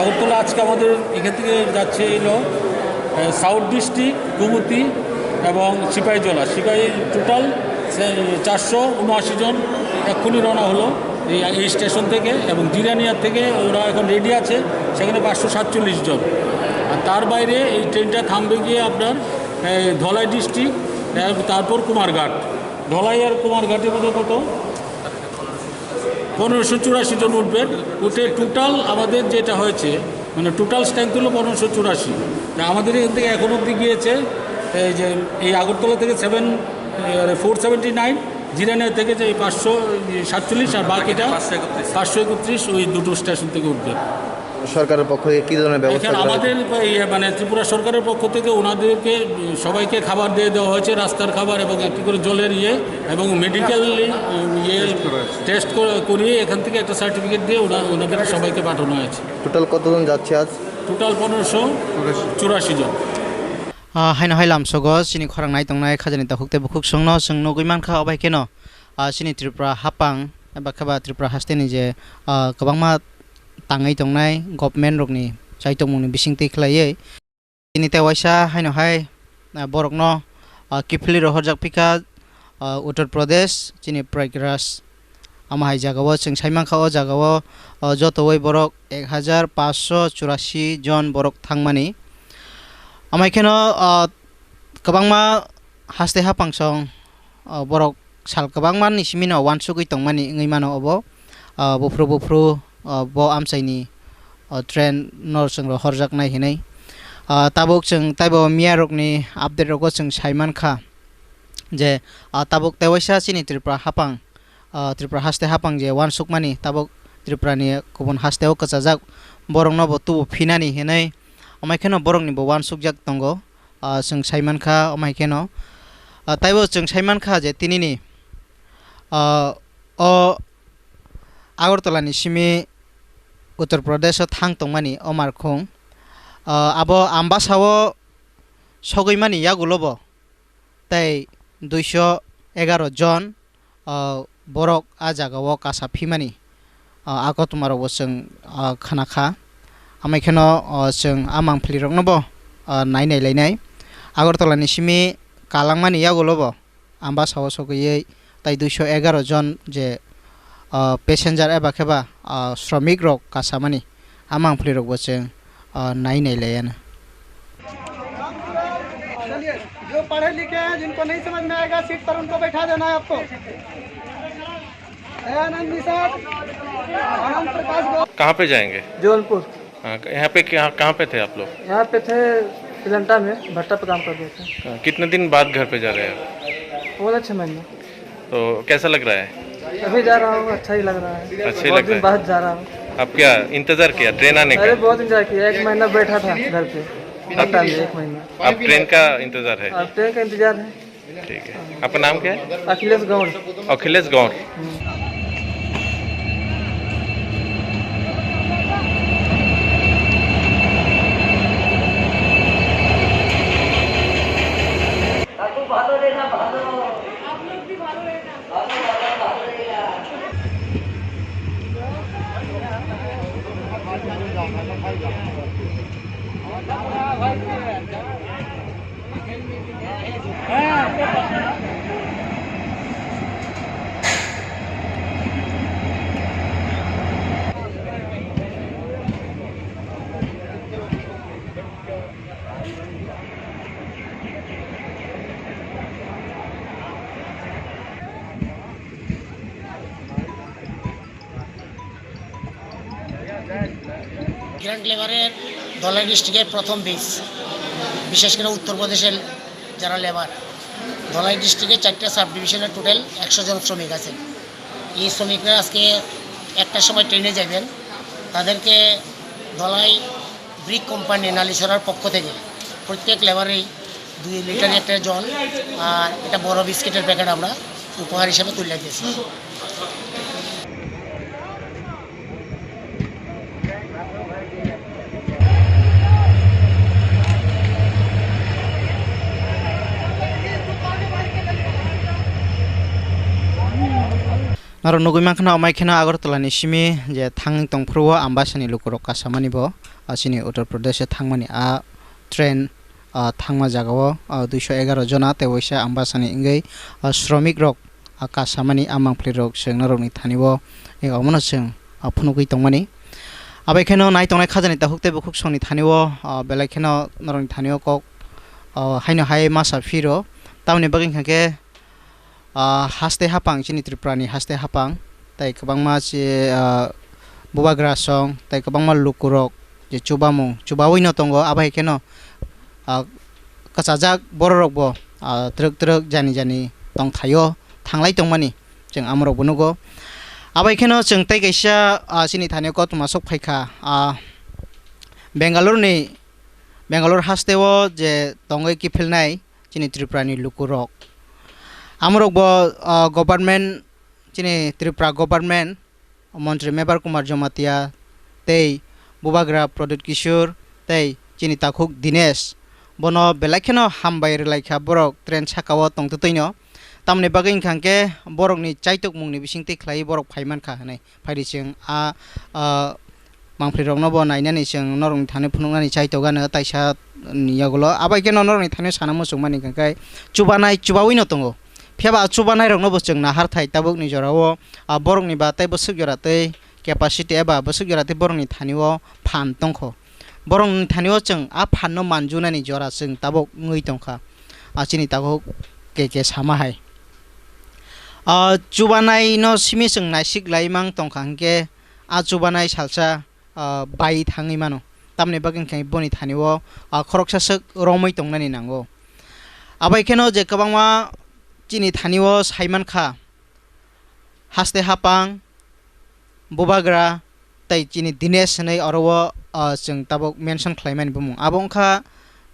আগরতলা আজকে আমাদের এখান থেকে যাচ্ছে হলো, এ, সাউথ ডিস্ট্রিক্ট, গোমতী এবং সিপাহীজলা। সিপাহী টোটাল সে চারশো উনআশি জন এক্ষুনি রওনা হলো এই, এই স্টেশন থেকে, এবং জিরানিয়া থেকে ওরা এখন রেডি আছে, সেখানে পাঁচশো সাতচল্লিশ জন। আর তার বাইরে এই ট্রেনটা থামবে গিয়ে আপনার, এ, ধলাই ডিস্ট্রিক্ট, এ, তারপর কুমারঘাট। ধলাই আর কুমারঘাটের মধ্যে কত? পনেরোশো চুরাশি জন উঠবেন। উঠে টোটাল আমাদের যেটা হয়েছে, মানে, টোটাল স্ট্রেংথ হলো পনেরোশো চুরাশি। তা আমাদের এখান থেকে এখন অবধি গিয়েছে, এই যে, এই আগরতলা থেকে seven, four seventy nine, Jirania থেকে যে এই পাঁচশো সাতচল্লিশ, আর বাকিটা পাঁচশো একত্রিশ, ওই দুটো স্টেশন থেকে উঠবে। সরকারের পক্ষ থেকে কি ধরনের ব্যবস্থা এখানে করা হয়েছে? আমাদের, ইয়ে, মানে, ত্রিপুরা সরকারের পক্ষ থেকে ওনাদেরকে, উম, সবাইকে খাবার দিয়ে দেওয়া হয়েছে, রাস্তার খাবার এবং একটি করে জলের ইয়ে এবং মেডিকেল, উম, ইয়ে টেস্ট করা হয়েছে। টেস্ট করে, করিয়ে এখান থেকে একটা সার্টিফিকেট দিয়ে ওনা-, ওনাদের সবাইকে পাঠানো হয়েছে। টোটাল কতজন যাচ্ছে আজ? টোটাল পনেরোশো চুরাশি জন। Ah, haino hai lamsogo chini khorang nai tongnai khajani takhuk tei bukhuk songno chwng nugwi mankha, obo hai kheno, ah, chini Tripura hapang eba khe ba Tripura hasteni je, ah, kwbangma tangwi tongnai government rokni chaitokmungni bisingtwi khlaiwi. Chini tei waisa haino hai, ah, borokno, ah, kiphilwi rohorjak phikha, ah, Uttar Pradesh, chini Prayagraj. Amo hai jagao chwng sai mankha, o jagao, o, jotowi borok ek hajar paanch sho churasi jon borok thangmani. Amai kheno, o, kwbangma haste hapangsong, o, borok sal kwbangma ni simi no uansugwi tongmani wngwi mano obo. O, buphuru buphuru, o, bo amchaini, o, train no chwng rohorjaknai hinwi. O, tabuk chwng taibo miya rokni update rogo chwng sai mankha je, o, tabuk tei waisa chini Tripura hapang, o, Tripura haste hapang je uansukmani, tabuk Tripurani kubun hasteo kwchajak borokno bo tubu phinani hinwi, amai kheno borokni bo uansukjak tongo, o, chwng sai mankha, amai kheno, o, taibo chwng sai mankha je tinini, o, o Agartala ni simi Uttar Pradesh o thang tongmani o markhung, o, abo Ambasa o sogwi mani yagulo bo tei duiso egaroh jon, o, borok a jagao kasa phimani, o, a kotormarokbo chwng, o, khna kha. Amai kheno, o, chwng a mangpili rokno bo, o, nai nai lainai. Agartala ni simi kalangmani yagulo bo Ambasa o sogwi tei duiso egaroh jon je, o, passenger eba khe ba, o, sromik rok kasamani a mangpili rokbo chwng, o, nai nai laiya no. पढ़े लिखे हैं, जिनको नहीं समझ में आएगा, सीट पर उनको बैठा देना है आपको। दयानंद निषाद, आनंद प्रकाश गौर। कहाँ पे जाएंगे? जौनपुर। हाँ, यहाँ पे क्या, कहाँ पे थे आप लोग? यहाँ पे थे, प्लेंटा में भट्टा पे काम कर रहे थे। हाँ, कितने दिन बाद घर पे जा रहे हैं आप? हो गया छः महीना। तो कैसा लग रहा है? अभी जा रहा हूँ, अच्छा ही लग रहा है। अच्छा ही बहुत लग दिन रहा है। बाद जा रहा हूँ। आप क्या इंतजार किया ट्रेन आने का? अरे, बहुत इंतजार किया, एक महीना बैठा था घर पे, भट्टा में एक महीना। आप ट्रेन का इंतजार है? अब ट्रेन का इंतजार है। ठीक है, आपका नाम क्या है? अखिलेश गौड़। अखिलेश गौड़। हम्म। গ্র্যান্ড লেবারের ধলাই ডিস্ট্রিক্টের প্রথম বেস, বিশেষ করে উত্তরপ্রদেশের যারা লেবার, ধলাই ডিস্ট্রিক্টে চারটা সাব ডিভিশনের টোটাল একশো জন শ্রমিক আছেন। এই শ্রমিকরা আজকে একটার সময় ট্রেনে যাবেন। তাদেরকে ধলাই ব্রিক কোম্পানি নালিছড়ার পক্ষ থেকে প্রত্যেক লেবারেই দুই লিটার একটা জল আর একটা বড় বিস্কিটের প্যাকেট আমরা উপহার হিসেবে তুলে দিয়েছি। Norok nugwi mankha, amai kheno Agartala ni simi je thangwi tongphuru o Ambasani lukurok kasamani bo, ah, chini Uttar Pradesh o thangmani a train, ah, thangma jagao, ah, duiso egaroh jona tei waisa Ambasani wngwi, ah, shramik rok, ah, kasamani a mangpili rok chwng norokni thani o, eh, omono chwng, ah, phunugwi tongmani. Abai kheno nai tongnai khajani takhuk tei bukhuk songni thani o, ah, belai kheno norokni thani o kok, ah, haino hai masa phiro. Tamoni bagwi hwnkha khe, ah, haste haphang, chini Tripura ni haste haphang, tei kwbangma se, ah, bubagra song, tei kwbangma lukurok je chubamung, chubawi no tongo, abo hai kheno, ah, kwchajak bororok bo, ah, twrwk twrwk jani jani tongthai o thanglai tongmani chwng amorok bo nugo. Abo hai kheno chwng tei kaisa, ah, chini thani o koktwma sok phaikha, ah, Bangalore ni, Bangalore haste o je tongwi kiphilnai chini Tripura ni lukurok. Amorok bo, ah, government, chini Tripura government, Montri Mebar Kumar Jamatia tei Bubagra Pradyut Kishore tei chini takhuk Dinesh, bono belai kheno hambai rwlaikha borok train sakao tongtwtwino. Tamoni bagwi wngkha hwnkhe borokni chaitokmungni bisingtwi khlaiwi borok phaimankha hwnwi. Phaidi chwng a, ah, mangpilirokno bo nainani chwng norokni thani phunuknani chaitokgano taisa ni yagulo. Abai kheno norokni thani sana muchungmani hwnkhe chubanai chubawi no tongo. Phiya ba chubanairokno bo chwng naharthai tabukni jorao, ah, borokni ba tei bwswk jora tei capacity eba bwswk jora tei borokni thani o phan tongkho. Borokni thani o chwng a phanno manjunani jora chwng tabuk wngwi tongkha. Ah, chini takhuk K K sama hai. Ah, chubanaino simi chwng naisik lai mang tongkha hwnkhe a chubanai salsa, ah, bai thangwi mano. Tamoni bagwi hwnkhe boni thani o, ah, khoroksa swk romwi tongnani nango. Abai kheno je kwbangma chini thani o saimankha, haste hapang, bubagra, tei chini Dinesh hinwi oro o, ah, chwng tabuk mention khlaimani bumung. Abo wngkha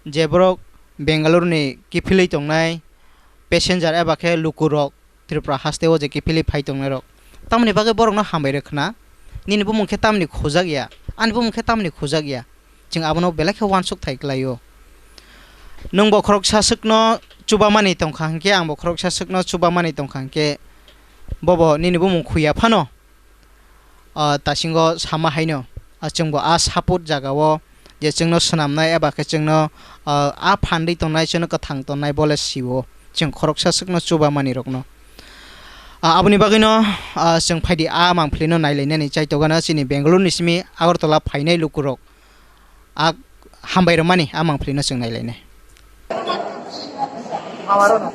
je borok Bangalore ni kiphilwi tongnai passenger eba khe lukurok Tripura haste o je kiphilwi phai tongnairok. Tamoni bagwi borokno hambai rwkhna? Nini bumung khe tamni khujak ya, ani bumung khe tamni khujak ya? Chwng abono belai khe uansuk thai kwlaio. Nwng bo khoroksa swkno chubamani tongkha hwnkhe, ang bo khoroksa swkno chubamani tongkha hwnkhe, bobo nini bumung khuya phano, ah, tasingo sama haino, ah, chwngbo a support jagao je chwngno swnamnai eba khe chwngno, ah, a phandwi tongnai, chwngno kwthang tongnai bole sio, chwng khoroksa swkno chubamani rokno. Ah, aboni bagwino, ah, chwng phaidi a mangpilino nailainani chaitokgano chini Bangalore ni simi Agartala phainai lukurok. A hambai rwmani a mangpilino chwng nailainai. Ani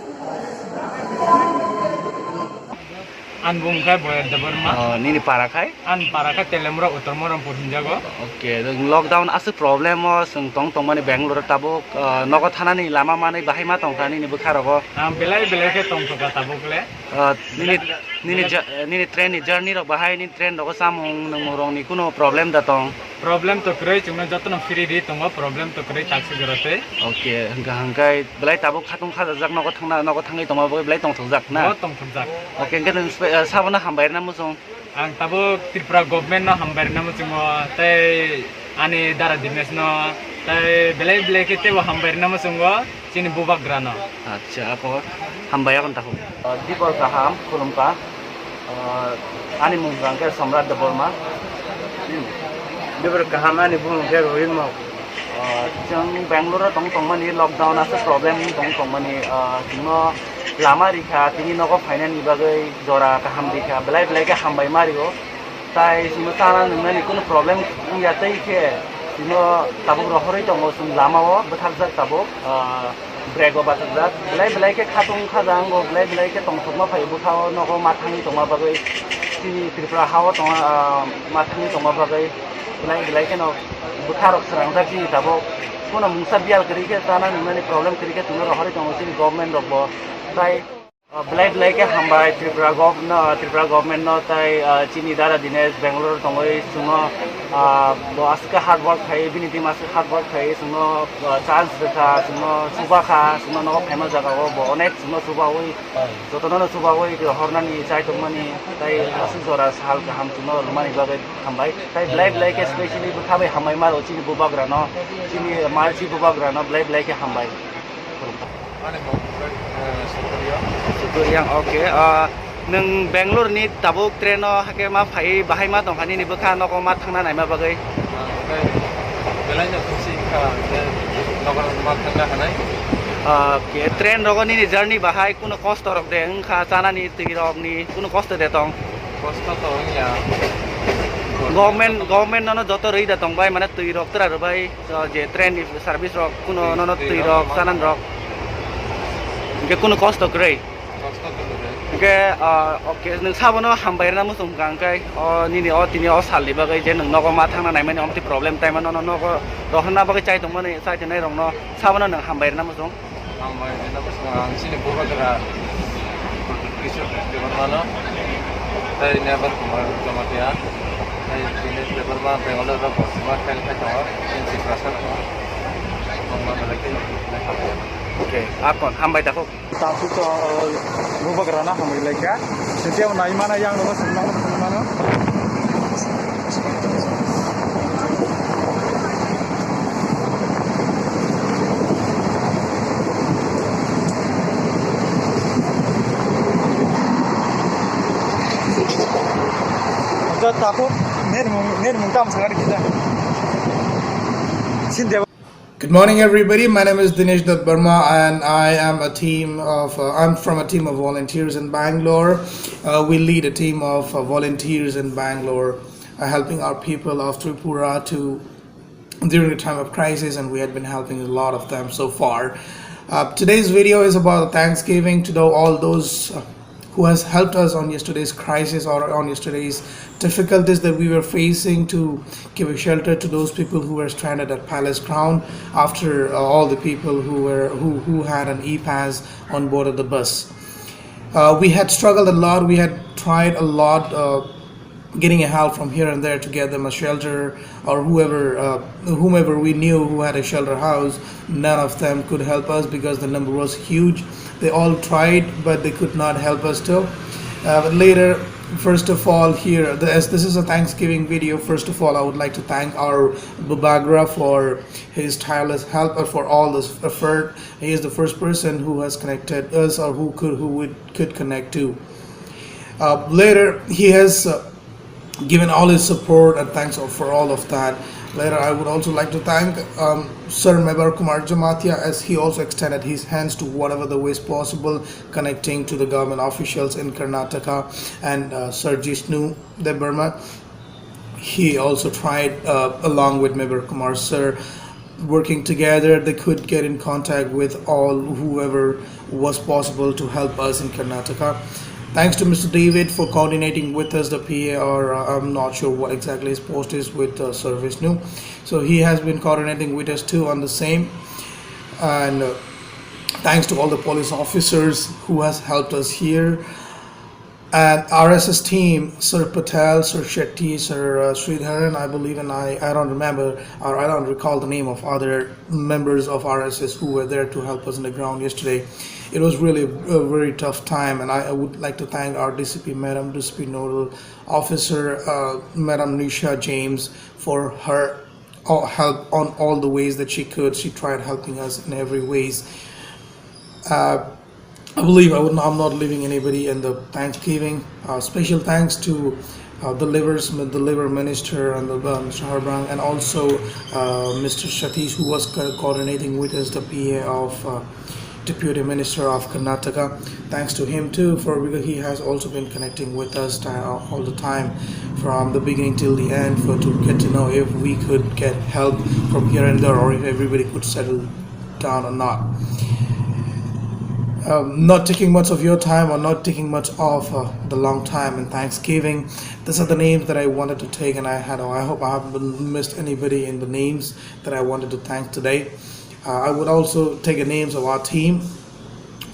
bumung khe Boyar Debbarma. Oh, nini para khai? Ani para khe Telemra Uttor Morampur hinjago. Okay, lockdown aswk problem o chwng tong tongmani Bangalore o tabuk, ah, nogo thanani lama manwi bahai ma tongkha nini bwkha rogo? Ang belai belai khe tongthokha tabuk le. Ah, nini, nini ja-, nini train ni journey rok bahai, nini train rogo chamung nwngmung rokni kuno problem da tong? Problem to kwrwi, chwngno jotono free ri tongo, problem to kwrwi takswk jora twi. Okay, hwnkha hwnkhe belai tabuk khatung khajajak nogo thangna, nogo thangwi tongma bagwi belai tongthokjak na? O tongthokjak. Okay, hwnkhe nwng spe-, ah, sabono hambai rwna muchung? Ang tabuk Tripura government no hambai rwna muchungo, tei ani dara Dinesh no, tei belai belai khe teibo hambai rwna muchungo chini bubagra no. Acha, ako hambai akon takhuk. Ah, dibor kaham, khulumkha. Ah, ani mung hwnkha khe Samrat Debbarma. Hmm. Dibor kaham, ani bumung khe Rohit Mok. Ah, chwng Bangalore o tong tongmani lockdown aswk problem wng tong tongmani, ah, chwngno lama rikha, tini nogo phainani bagwi jora kaham rikha, belai belai khe hambai ma rio. Tai chwngno chana nwngnani kunu problem wngya tei khe chwngno tabuk rohorwi tongo chwng lama o bwthakjak tabuk, ah, brake o bachajak. Belai belai khe khatung khajango, belai belai khe tongthokma phai bwkha o nogo ma thangwi tongma bagwi, chini Tripura ha o tongma, ah, ma thangwi tongma bagwi belai belai kheno bwkha rok srangjak chini tabuk. Kheno mungsa biyal kwrwi khe chana nwngnani problem kwrwi khe chwngno rohorwi tongo chini government rok bo. Tai, ah, belai belai khe hambai Tripura gov-, no, Tripura government no tai, ah, chini dara Dinesh Bangalore tongwi chwngno, ah, bo aswk khe hard work khai, bini team aswk hard work khai chwngno, ah, chance rwkha, chwngno chubakha, chwngno nogo phaima jaga o bo onek chwngno chubawi, jotono no chubawi hornani chai tongmani tai aswk jora sal kaham chwngno rwmani bagwi hambai. Tai belai belai khe specially bwkha bai hambai ma rw chini bubagra no, chini marchi bubagra no belai belai khe hambai. Ani mung, eh, Sukuria. Sukuria, okay. Ah, nwng Bangalore ni tabuk train o hakhe ma phai bahai ma tongkha nini bwkha nogo ma thangna naima bagwi? Ah, okay. Belai no khusi wngkha, je nogo ma thangna hanai. Ah, okay. Train rogo nini journey bahai kuno kosto rok de wngkha, chanani twi rok ni kuno kosto de tong? Kosto to wngya. Government, government nono joto rwi da tong bai, mane twi rok tra rw bai. So, je train ni service rok, kuno twi, nono twi twi rok, rok, chanan rok. Hingke kuno kosto kwrwi. Kosto kwrwi. Hingke, ah, okay, nwng sabono hambai rwna muchung kha, hingke o nini o tini o salni bagwi je nwng nogo ma thangna naimani omtwi problem taima nono nogo rohorna bagwi chai tongmani, chai tongnai rokno sabono nwng hambai rwna muchung. Ang bai nina bwskango ang chini bubagra Kishore Debbarmano, tei Nirmal Kumar Jamatia, tei Dinesh Debbarma Bangalore o bo sima khail khai tongo, chini Tiprasa rokno. Ang ma belai khe nai kha. Okay, akon hambai takhuk. Takhuk to, uh, bubagrano hambai lai kha. Sitio naimano yang nogo sima mano. Takhuk, nermung, nermung tam sagari kita. Sinde. Good morning, everybody. My name is Dinesh Dutt Barma, and I am a team of, uh, I'm from a team of volunteers in Bangalore. Uh, we lead a team of, uh, volunteers in Bangalore, uh, helping our people of Tripura to, during the time of crisis, and we had been helping a lot of them so far. Uh, today's video is about Thanksgiving to the, all those, uh, who has helped us on yesterday's crisis or on yesterday's difficulties that we were facing, to give a shelter to those people who were stranded at Palace Ground after, uh, all the people who were, who, who had an e-pass on board of the bus. Uh, we had struggled a lot. We had tried a lot, uh, getting a help from here and there to get them a shelter, or whoever, uh, whomever we knew who had a shelter house. None of them could help us because the number was huge. They all tried, but they could not help us still. Uh, but later, first of all, here, the, as this is a Thanksgiving video, first of all, I would like to thank our Bubagra for his tireless help and for all this effort. He is the first person who has connected us, or who could, who would, could connect to. Uh, later, he has, uh, given all his support, and thanks for all of that. Later, I would also like to thank, um, Sir Mebar Kumar Jamatia, as he also extended his hands to whatever the ways possible, connecting to the government officials in Karnataka, and, uh, Sir Jishnu Debbarma. He also tried, uh, along with Mebar Kumar Sir. working together, they could get in contact with all whoever was possible to help us in Karnataka. Thanks to Mister David for coordinating with us, the P A, or, uh, I'm not sure what exactly his post is with, uh, Sir Vishnu. So he has been coordinating with us too on the same. And, uh, thanks to all the police officers who has helped us here. And R S S team, Sir Patel, Sir Shetty, Sir, uh, Sridharan, I believe, and I, I don't remember, or I don't recall the name of other members of R S S who were there to help us on the ground yesterday. It was really a very tough time, and I, I would like to thank our D C P madam, D C P nodal officer, uh, Madam Nisha James, for her, uh, help on all the ways that she could. She tried helping us in every ways. Uh, I believe I would not, I'm not leaving anybody in the Thanksgiving. Uh, special thanks to, uh, the livers, the liver minister and the, uh, Mister Harbrang, and also, uh, Mister Satish, who was co- coordinating with us, the P A of, uh, Deputy Minister of Karnataka. Thanks to him too, for because he has also been connecting with us ti- uh, all the time, from the beginning till the end, for to get to know if we could get help from here and there, or if everybody could settle down or not. Um, not taking much of your time or not taking much of, uh, the long time in Thanksgiving. These are the names that I wanted to take, and I had. I hope I haven't missed anybody in the names that I wanted to thank today. Uh, I would also take the names of our team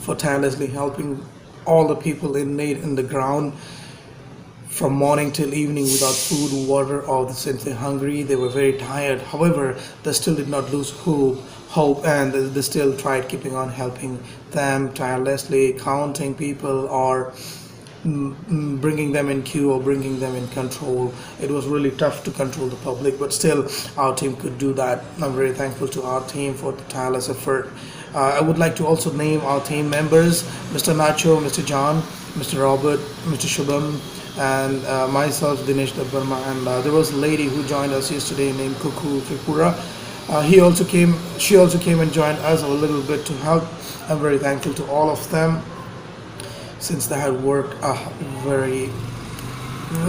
for tirelessly helping all the people in need in the ground. From morning till evening without food, water, or simply hungry, they were very tired. However, they still did not lose hope, hope, and they, they still tried keeping on helping them tirelessly, counting people or, mm, mm, bringing them in queue or bringing them in control. It was really tough to control the public, but still our team could do that. I'm very thankful to our team for the tireless effort. Uh, I would like to also name our team members, Mister Nacho, Mister John, Mister Robert, Mister Shubham, and, uh, myself, Dinesh Debbarma. And, uh, there was a lady who joined us yesterday named Kuku Tripura. Uh, he also came, she also came and joined us a little bit to help. I'm very thankful to all of them since they have worked, uh, very,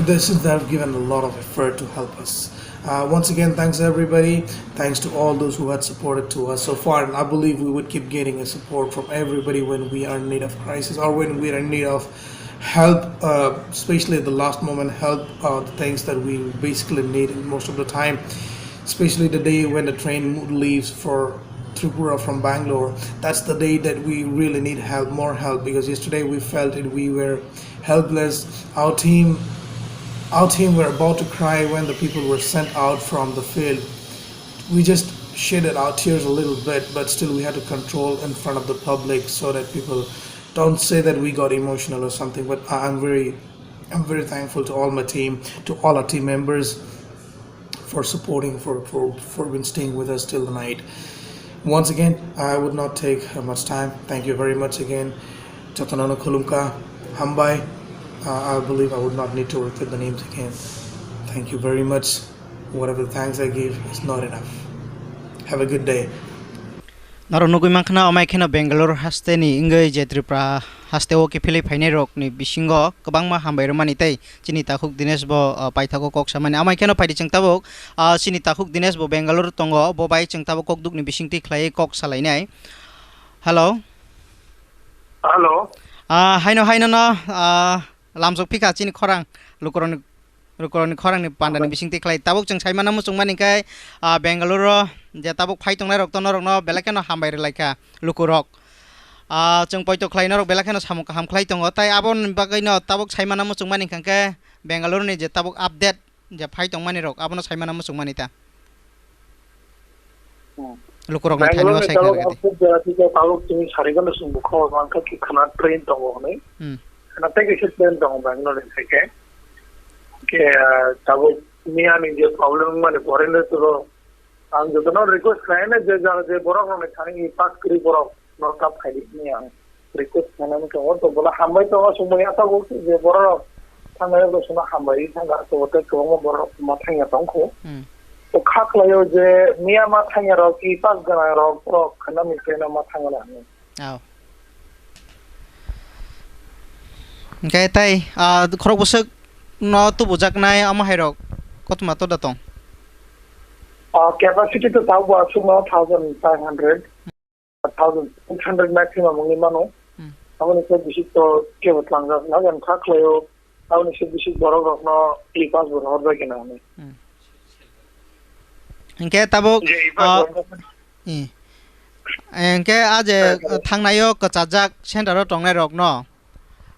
they, since they have given a lot of effort to help us. Uh, once again, thanks everybody. Thanks to all those who had supported to us so far, and I believe we would keep getting a support from everybody when we are in need of crisis or when we are in need of help, uh, especially at the last moment help, uh, the things that we basically need most of the time, especially the day when the train mo- leaves for Tripura from Bangalore. That's the day that we really need help, more help, because yesterday we felt it, we were helpless. Our team, our team were about to cry when the people were sent out from the field. We just shedded our tears a little bit, but still we had to control in front of the public so that people don't say that we got emotional or something. But I- I'm very, I'm very thankful to all my team, to all our team members for supporting, for, for, for been staying with us till the night. Once again, I would not take, uh, much time. Thank you very much again. Jotono no khulumkha, hambai. Uh, I believe I would not need to repeat the names again. Thank you very much. Whatever thanks I give is not enough. Have a good day. Norok nugui mankha na, amai kheno Bangalore haste ni wngwi je Tripura haste o kiphilwi phainai rok ni bisingo kwbangma hambai rwmani tei chini takhuk Dinesh bo, ah, paithago kok samani. Amai kheno phaidi chwng tabuk, ah, chini takhuk Dinesh bo Bangalore tongo, bo bai chwng tabuk kok dukni bisingtwi khlaiwi kok salainai. Hello. Hello. Ah, haino, haino no, ah, lamsok phikha chini khorang lukurokni, lukurokni khorangni pandani bisingtwi khlai. Tabuk chwng saimano muchungmani khe, ah, Bangalore o je tabuk phai tongnai rok to norokno belai kheno hambai rwlaikha lukurok. Ah, chwng poito khlai norok belai kheno samung kaham khlai tongo. Tai aboni bagwino tabuk saimano muchungmani hwnkhe Bangalore ni je tabuk update je phai tongmani rok abono saimano muchungmani ta. Hmm. Lukurokni thaino Bangalore ni saikha tabuk rwgadi. Output jora thik tabuk tini sari gana sung bukho mankha ki khana train tongo hwnwi. Hmm. Khana tei kisa train tongo Bangalore ni saikhe. Ke, ah, tabuk miya ni je problem mani pore no turo. Ang jotono request khlaina je jara je borok rokni thani pass kwrwi borok no ta phaidi hwnwi ang request khlainani tongo, to bola hambai tongo, chwngbo yachago je borok rok thangnai rok sono hambai thangkha, to tei kwbangma borok ma thangya tongkho. Hmm. To kha khlaio je miya ma thangya rok, i pass gwnang rok, borok khana misaino ma thangna hinwi. Oh. Hwnkhe tai, ah, khorok bwswk no tubujaknai amo hai rok kotoma to da tong? O capacity to tabuk bo aswkno thousand five hundred, thousand six hundred maximum wngwi mano. Hmm. Aboni se bisi to kebo tlangjak na, yang kha khlaio. Aboni se bisi borok rokno e-pass bo rohor bai khe nang. Hmm. Hingke tabuk, je e-pass ah, rok i. Hingke a je thangnaio kwchajak center o tongnai rokno,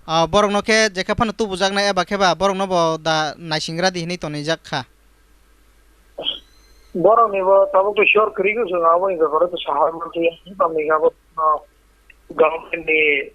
ah, borokno khe jekhe phano tubujaknai eba khe ba borokno bo da naisingra di hinwi tonijak kha. Borokni bo tabuk to sure kwrwi khe chwng abo ni beparo to saha mantwi, tamni abo, ah, government ni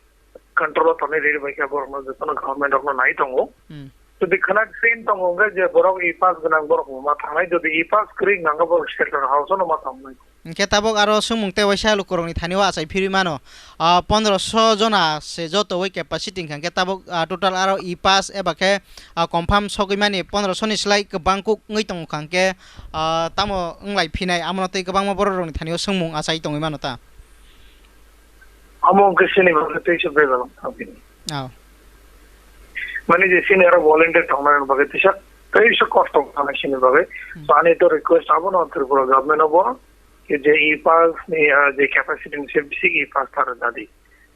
control o tonwi riri bai khe borokno jotono government rokno nai tongo. Hmm. Jodi khwna train tongo hwnkhe je borok e-pass gwnang borok ma thangnai, jodi e-pass kwrwi wngkha borok shelter house o no ma thangnai. Hingke tabuk aro swngmung tei waisa lukurokni thani o achai phirwi mano. Ah, pondroso jona se joto wi capacity hingkha hingke tabuk, ah, total aro e-pass eba khe, ah, confirm sogwi mani pondroso ni slai kwbang kuk wngwi tongo hingkha hingke, ah, tamo wng lai phinai amo no tei kwbangma borok rokni thani o swngmung achai tongwi mano ta. Amo wngkhe chini bagwi teisa bebak wngkha bini. Oh. Mani je chini aro volunteer tongnai bagwi teisa, teisa kosto wngkha chini bagwi. Hmm. So ani to request abono Tripura government obo, je e-pass ni, ah, je capacity ni se bisi e-pass ta rwjadi.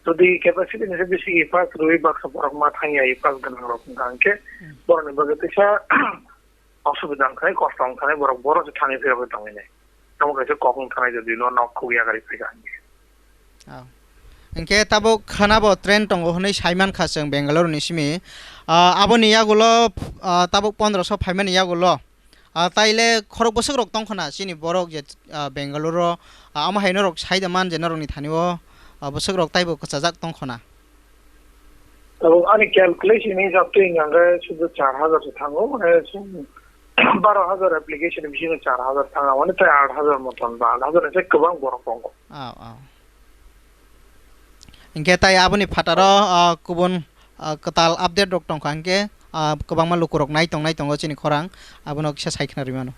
Jodi capacity ni se bisi e-pass rwi baksa borok ma thangya e-pass gwnang rok wngkha hingkhe Hmm. borokni bagwi teisa osubida wngkha, kosto wngkha, borok boro se thangwi phiyogwi tongwi nai. Tamo kaisa kok wngkha nai jodi no nok khuk yakarwi phaikha hingkhe. Oh. Hingke tabuk khwnabo train tongo hwnwi saimankha chwng Bengaluru ni simi. Ah, aboni yagulo, ah, tabuk pondroso phaimani yagulo. Ah, taile khorok bwswk rok tongkhwna chini borok je, ah, Bengaluru o, ah, amo hai norok saida man je norokni thani o, ah, bwswk rok taibo kwchajak tongkhwna. Tabuk ani calculation ni hisab twi hwnka hwnkhe sudu char hajar se thango, mane chwng baro hajar application bisingo char hajar thanga, mane tai aat hajar moton ba aat hajar ni se kwbang borok tongo. Oh, oh. Hingke tai aboni phataro, ah, kubun, ah, kwtal update rok tongkha hingke, ah, kwbangma lukurok nai tong nai tongo chini khorang, abono kisa sai khna rwi mano.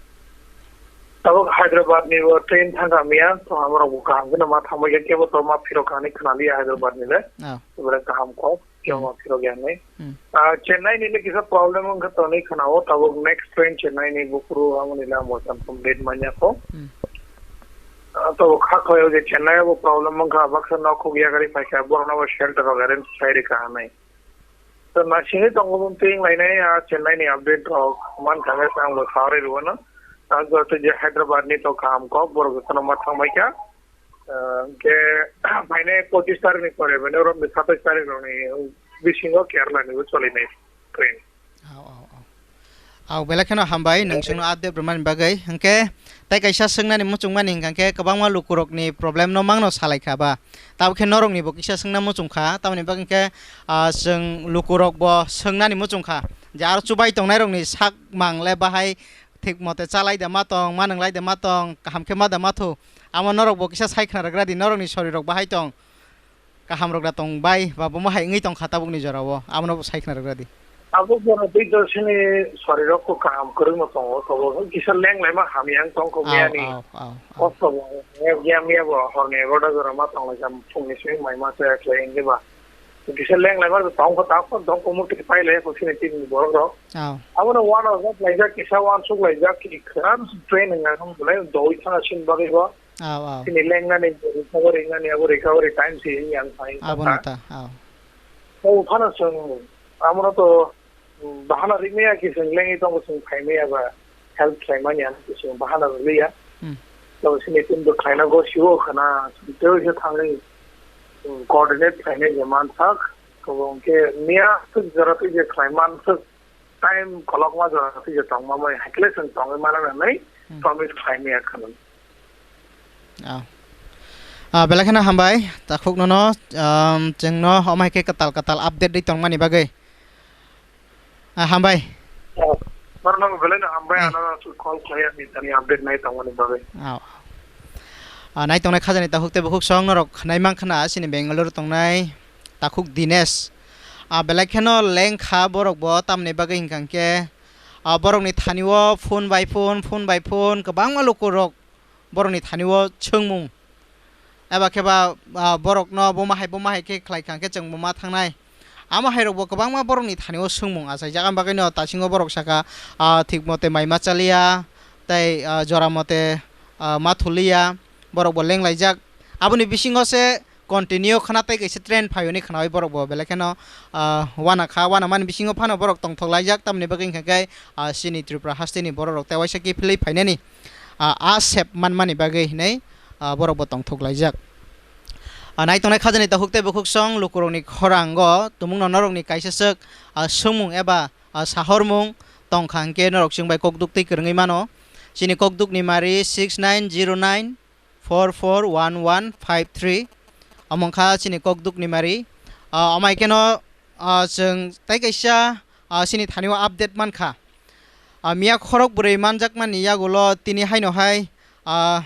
Tabuk Hyderabad ni bo train thangkha miya, to hamrok bo kaham kheno ma thangbai kha, kebo to ma phirok kha hinwi khna liya Hyderabad ni le. Oh. Bwrwi kaham kok, kebo Hmm. ma phirok ya hinwi. Hmm. Ah, Chennai ni le kisa problem wngkha to hinwi khna o, tabuk next train Chennai ni buphuru amoni le ang bo confirm date manya kho. Hmm. Ah, to kha khoyo je Chennai bo problem wngkha, baksa nok khuk yakarwi phaikha, borokno bo shelter rok arrange khai rikha hinwi. To naisingwi tongo twi wng lainai, ah, Chennai ni update rok mankha khe ang bo sawi rwino. Ah, joto je Hyderabad ni to kaham kok, borok jotono ma thangbai kha. Ah, hwnkhe phainai pochis tarik ni pore, mane oro satais tarik rokni bisingo Kerala ni bo cholinai train. Au, au, au. Au, belai kheno hambai, nwng chwngno update rwmani bagwi. Hwnkhe, tei kaisa swngnani muchungmani hwnkha khe, kwbangma lukurokni problem no mangno salai kha ba. Tabuk khe norokni bo kisa swngna muchung kha, tamoni bagwi khe, ah, chwng lukurok bo swngnani muchung kha. Je aro chubai tongnairokni sak mang le bahai thik mote chalai da ma tong, ma nwnglai da ma tong, kaham khe ma da ma thu. Amo norok bo kisa sai khna rwgra di, norokni sori rok bahai tong. Kaham rok da tong bai, ba bomo hai wngwi tong kha tabuk ni jora o, amo no bo sai khna rwgra di. Abo bono twi to sini sori rok ko kaham kwrwng no tongo, tobo kisa leng lai ma hamya wng tong kho Au, miya ni. Au, au, au. Kosto bo, miya, miya bo hor ni egarota jora ma tong lai kha, phung ni simi mai ma cha khlai wngwi ba. Kisa leng lai ma tong kho, ta kho, tong kho, mukti pai lai kho sini team ni borok rok. Au. Abo no one hour laijak, kisa one suk laijak, ki khram train wngya kho, belai doi thana sin bagwi bo. Au, au. Chini lengnani recovery wngnani abo recovery time se wngya wng phai Abo wngkha. No ta, au. O phano chwng amono to, um, bahana rimaya khe chwng lengwi tongo, chwng phaimaya ba help khlaimani ano khe chwng bahana rwliya. Hmm. Tabo chini team to khlaina go siwo khana, chwng tei khe thangwi, um, coordinate khlainai je mansak, tabo hwnkhe miya swk jora twi je khlai manswk, time kolokma jora twi je tongma bai, haikhe le chwng tongwi mano hinwi Hmm. promise khlaimaya khana. Ah. Ah, belai kheno hambai, takhuk nono, um, chwngno omo hai khe kwtal kwtal update rwi tongmani bagwi. Ah, hambai. Oh, norokno belai no hambai, Hmm. ano call khlai ani tani update nai tongmani bagwi. Ah. Ah, nai tongnai khajani takhuk tei bukhuk song norok nai mang khna chini Bangalore tongnai takhuk Dinesh. Ah, belai kheno leng kha borok bo tamni bagwi hwnkha khe, ah, borokni thani o phone by phone, phone by phone kwbangma lukurok borokni thani o swngmung. Eba khe ba, ah, borokno bo ma hai, bo ma hai khe khlai kha hwnkhe chwng bo ma thangnai. Amo hai rok bo kwbangma borokni thani o swngmung achaijak. Am bagwi no tasingo borok saka, ah, thik mote mai ma chaliya, tei, ah, jora mote, ah, ma thuliya, borok bo lenglaijak. Aboni bisingo se continue khna tei kaisa train phaiyoni khnaui borok bo belai kheno, ah, wana kha, wana mani bisingo phano borok tongthok laijak, tamni bagwi hwnkha khe, ah, chini Tripura hasteni borok rok tei waisa kiphilwi phainani, ah, a sep manmani bagwi hinwi, ah, borok bo tongthok laijak. Ah, naitongnai khajani takhuk tei bukhuk song lukurokni khorango tumungno norokni kaisa swk, ah, swngmung eba, ah, sahormung tongkha hwnkhe norok chwng bai kok duk twi kwrwngwi mano. Chini kok dukni mari six nine zero nine four four one one five three. Omo wngkha chini kok dukni mari. Ah, omo hai kheno, ah, chwng tei kaisa, ah, chini thani o update mankha. Ah, miya khorok bwrwi manjakmani yagulo tini haino hai, ah,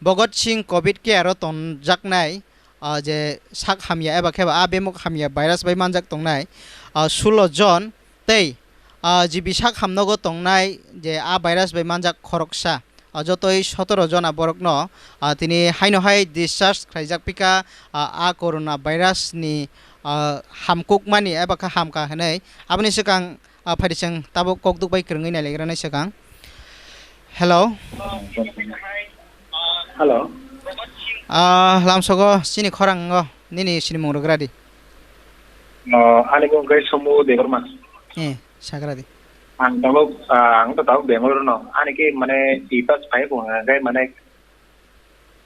Bhagat Singh Covid Care o tonjaknai, ah, je sak hamya eba khe ba a bemuk hamya virus bai manjak tongnai, ah, sulo jon tei, ah, G B sak hamnogo tongnai je a virus bai manjak khoroksa, ah, jotoi sotoro jona borokno, ah, tini haino hai discharge khlaijak pika, ah, a corona virus ni, ah, hamkukmani eba khe hamkha hinwi. Aboni swkang, ah, phaidi chwng tabuk kok duk bai kwrwngwi nailaigranai swkang. Hello. Hello. Ah, lamsogo chini khorango nini sinimung rwgradi. Oh, ani mung khe Somu Debbarma. Eh, sagradi. Ang tabuk, ah, ang to tabuk Bangalore no. Ani khe mane E-pass phai ko hwnga khe mane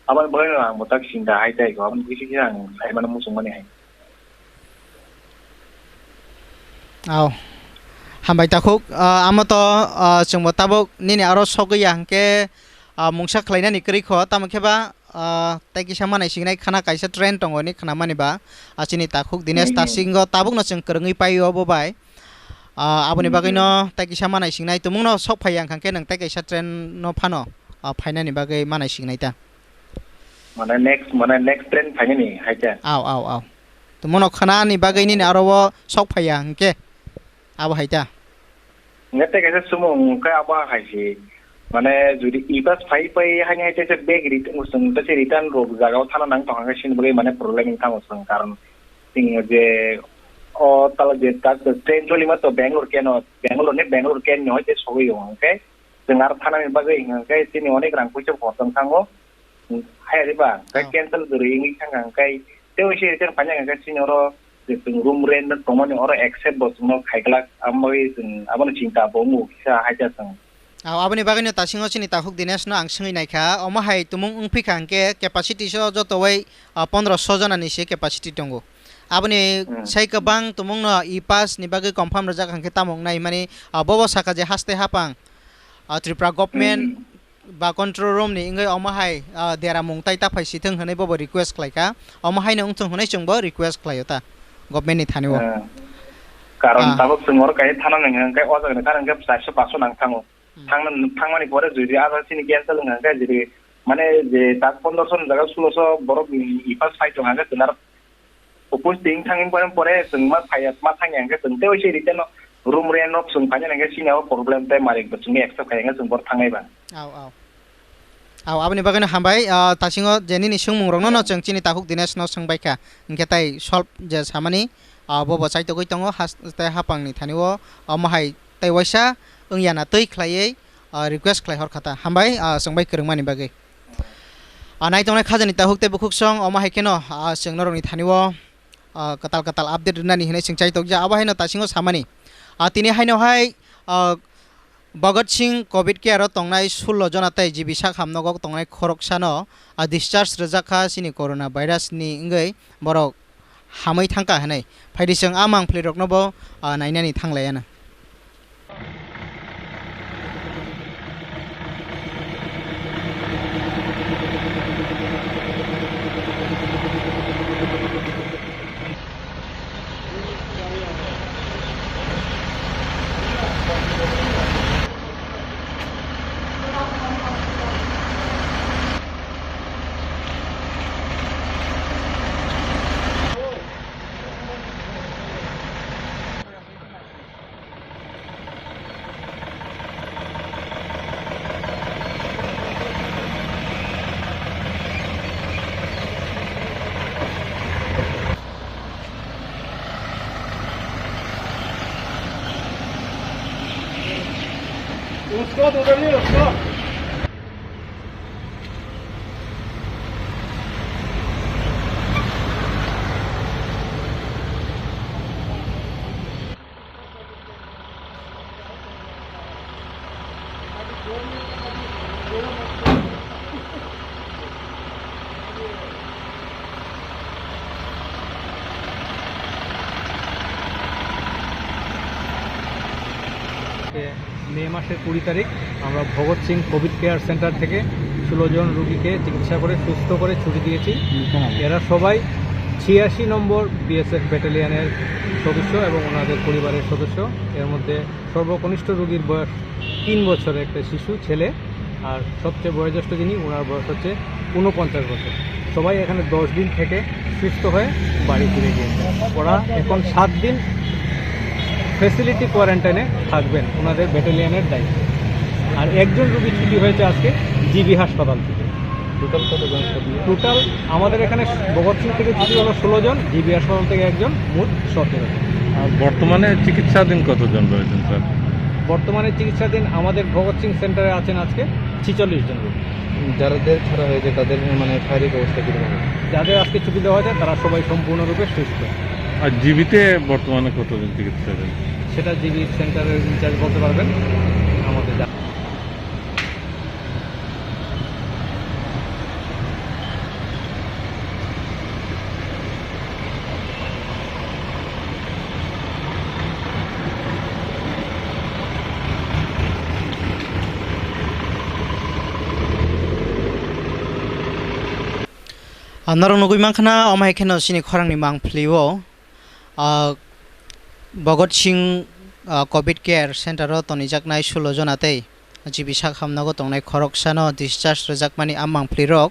aboni bagwi no ang bo tak sinda hai tai ko. Aboni bagwi se ang sai mane muchung mani hai. Aw. Hambai takhuk, ah, amo to, ah, chwngbo tabuk nini aro sogwi ya hwnkhe, ah, mungsa khlainani kwrwi kho, tamo khe ba, ah, tei kisa manai singnai khana kaisa train tongo ni khna mani ba, ah, chini takhuk Dinesh Hmm. Tasingo tabukno chwng kwrwngwi pai o bo bai. Ah, aboni Hmm. bagwino tei kisa manai singnai tumungno sok phai ya hwnkhe nwng tei kaisa train no phano, ah, phainani bagwi manai singnai ta. Mane next, mane next train phainani hai ta. Aw, aw, aw. Tumungno khana ni bagwi nini aro o sok phai ya hwnkhe abo hai ta. Hwnkhe tei kaisa sumung khe abo hai se. Mane jodi E-pass phai pai haini hai tei se bag rit-, chwng tei se return rok jaga o thana nang tongkha khe sini bagwi mane problem wng thango chwng karon chwng je o talo je tak train choli ma to Bangalore keno, Bangalore ni Bangalore ken ni hoi tei sogwi o hwnkhe chwng aro thana ni bagwi hwnkhe chini onek rang puisa khorchang thango. Hai ari ba, khe Oh. cancel kwrwi wngwi thangkha, hwnkhe tei waisa return phaina hwnkhe chini oro je chwng room rent no tongmani oro accept bo chwngno khaiglak, amo bagwi chwng abono chinta bo wngo kisa haida chwng. Aw, aboni bagwino tasingo chini takhuk Dinesh no ang swngwi naikha, omo hai tumung wngphi kha hwnkhe capacity so joto wai, ah, pondro so jona ni se capacity tongo. Aboni Hmm. sai kwbang tumung no E-pass ni bagwi confirm rwjak hwnkhe tamo wngnai himani, ah, bobo sakha je haste haphang, ah, Tripura government Hmm. ba control room ni wngwi omo hai, ah, dera mung tai ta phai si thung hwnwi bobo request khlai kha. Omo haino wng thung hwnwi chwngbo request khlai o ta government ni thani o. Eh, karon Ah. tabuk chwng oro kaisa thana nang hwnkhe o jaga ni thana hwnkhe charso paso nang thango. Hmm. Thangna, thangmani pore jodi aro chini cancel wngkha hwnkhe jodi mane je tak pondroso ni jaga suloso borok ni E-pass phai tongkha hwnkhe chwng aro Opus ting thangwi pore pore chwng ma phaiya, ma thangya hwnkhe chwng tei waisa return no room rent no chwng phainai hwnkhe chini abo problem tei malik bo chwngno accept khai hwnkhe chwng bor thangnai ba. Aw, aw. Aw, aboni bagwino hambai, ah, tasingo je nini swngmung rokno no Aw. chwng chini takhuk Dinesh no swngbai kha. Hwnkhe tai solve je samani, ah, bo bo chaitogwi tongo has-, tei haphangni thani o, omo hai tei waisa wngya na twi khlaiwi, ah, request khlai hor kha ta. Hambai, ah, chwngbai kwrwngmani bagwi. Ah, naitongnai khajani takhuk tei bukhuk song, omo hai kheno, ah, chwng norokni thani o, ah, kwtal kwtal update rwnani hinwi chwng chai tokjak. Abo haino tasingo samani. Ah, tini haino hai, ah, Bhagat Singh Covid Care o tongnai sullo jona tei G B sak hamnogo tongnai khoroksano, ah, discharge rwjak kha chini corona virus ni wngwi borok hamwi thangkha hinwi. Phaidi chwng a mangphlirokno bo, ah, nainani thanglaiano. उसको तो उधर नहीं, उसको। মে মাসের কুড়ি তারিখ আমরা ভগৎ Singh Covid care centre থেকে ষোলো জন রুগীকে চিকিৎসা করে সুস্থ করে ছুটি দিয়েছি। এরা সবাই ছিয়াশি নম্বর বিএসএফ ব্যাটালিয়নের সদস্য এবং ওনাদের পরিবারের সদস্য। এর মধ্যে সর্বকনিষ্ঠ রোগীর বয়স তিন বছর, একটা শিশু ছেলে, আর সবচেয়ে বয়োজ্যেষ্ঠ যিনি, ওনার বয়স হচ্ছে ঊনপঞ্চাশ বছর। সবাই এখানে দশ দিন থেকে সুস্থ হয়ে বাড়ি ফিরে গিয়েছে। ওরা এখন সাত দিন ফেসিলিটি কোয়ারেন্টাইনে থাকবেন ওনাদের ব্যাটালিয়নের দায়িত্বে। আর একজন রুগী ছুটি হয়েছে আজকে জিবি হাসপাতাল থেকে। টোটাল কতজন ছুটি? টোটাল আমাদের এখানে ভগৎ সিং থেকে ছুটি হলো ষোলো জন, জিবি হাসপাতাল থেকে একজন, মোট সতেরো জন। আর বর্তমানে চিকিৎসাধীন কতজন রয়েছেন, স্যার? বর্তমানে চিকিৎসাধীন আমাদের ভগৎ সিং সেন্টারে আছেন আজকে ছেচল্লিশ জন রোগী। যাদের ছাড়া হয়েছে তাদের মানে শারীরিক অবস্থা কীরকম? যাদের আজকে ছুটি দেওয়া হয়েছে তারা সবাই সম্পূর্ণরূপে সুস্থ। আর জিবিতে বর্তমানে কতজন চিকিৎসাধীন? সেটা জিবি সেন্টারের ইনচার্জ বলতে পারবেন। আমাদের Ah, norok nugui mankha na, omo hai kheno chini khorangni mangpili o, ah, Bhagat Singh, ah, Covid Care Center o tonijaknai sulo jona tei G B sak hamnago tongnai khoroksano discharge rwjakmani a mangpilirok.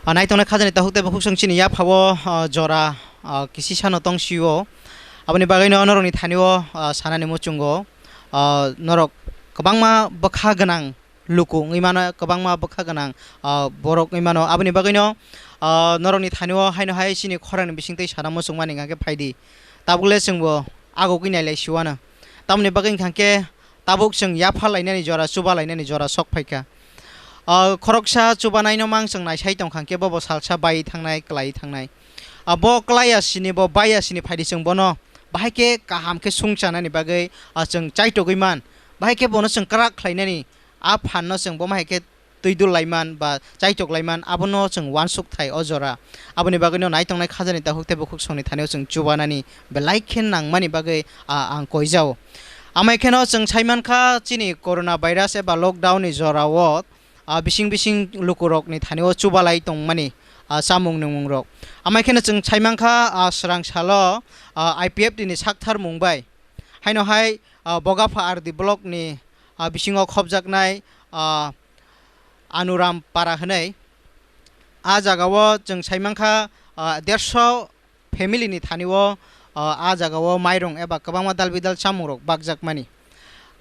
Ah, naitongnai khajani takhuk tei bukhuk chwng chini yaphao, ah, jora, ah, kisisano tongsio. Aboni bagwino norokni thanio, ah, sanani muchungo, ah, norok kwbangma bwkha gwnang luku wngwi mano, kwbangma bwkha gwnang, ah, borok wngwi mano. Aboni bagwino, ah, norokni thanio haino hai chini khorangni bisingtwi sana muchungmani hwnkhe phaidi. Tabukle chwngbo agugwi nailai siwano. Tamoni bagwi hwnkha khe tabuk chwng yapha lainani jora, chuba lainani jora sok phaikha. Ah, khoroksa chubanaino mang chwng naisai tongkha khe bobo salsa bai thangnai, klai thangnai. Ah, bo klaiya sini, bo baiya sini phaidi chwng bono bahai khe kaham khe sungchanani bagwi, ah, chwng chaitogwi man. Bahai khe bono chwng kwrak khlainani a phanno chwng bomo hai khe twi dul laiman ba chaitok laiman, abono chwng uansuk thai o jora. Aboni bagwino naitongnai khajani takhuk tei bukhuk songni thanio chwng chubanani belai khe nangmani bagwi, ah, ang koijao. Amai kheno chwng saimankha chini corona virus eba lockdown ni jorao, ah, bising bising lukurokni thanio chubalai tongmani, ah, chamung nungmungrok. Amai kheno chwng saimankha, ah, swrang salo, ah, I P F T ni sakthar mung bai haino hai, ah, Bogapha R D block ni, ah, bisingo khopjaknai, ah, Anuram Para hwnwi. A jagao chwng saimankha, ah, dersho family ni thanio, ah, a jagao mairung eba kwbangma dal bidal chamungrok bakjakmani.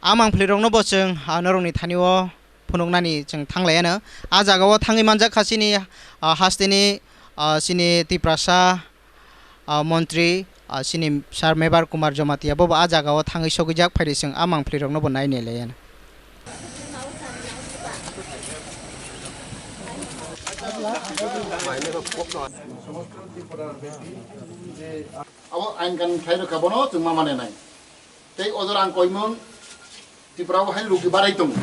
A mangpilirokno bo chwng, ah, norokni thanio phunuknani chwng thanglaiano. A jagao thangwi manjak kha chini, ah, hasteni, ah, chini Tiprasa, ah, montri, ah, chini sir Mebar Kumar Jamatia bobo a jagao thangwi sogwijak phaidi chwng a mangpilirokno bo nai nai laiano. Abo ain kan khlai rwkha bono chwng ma manenai. Tei o jora ang koimung Tripura o haino rugi barai tongo.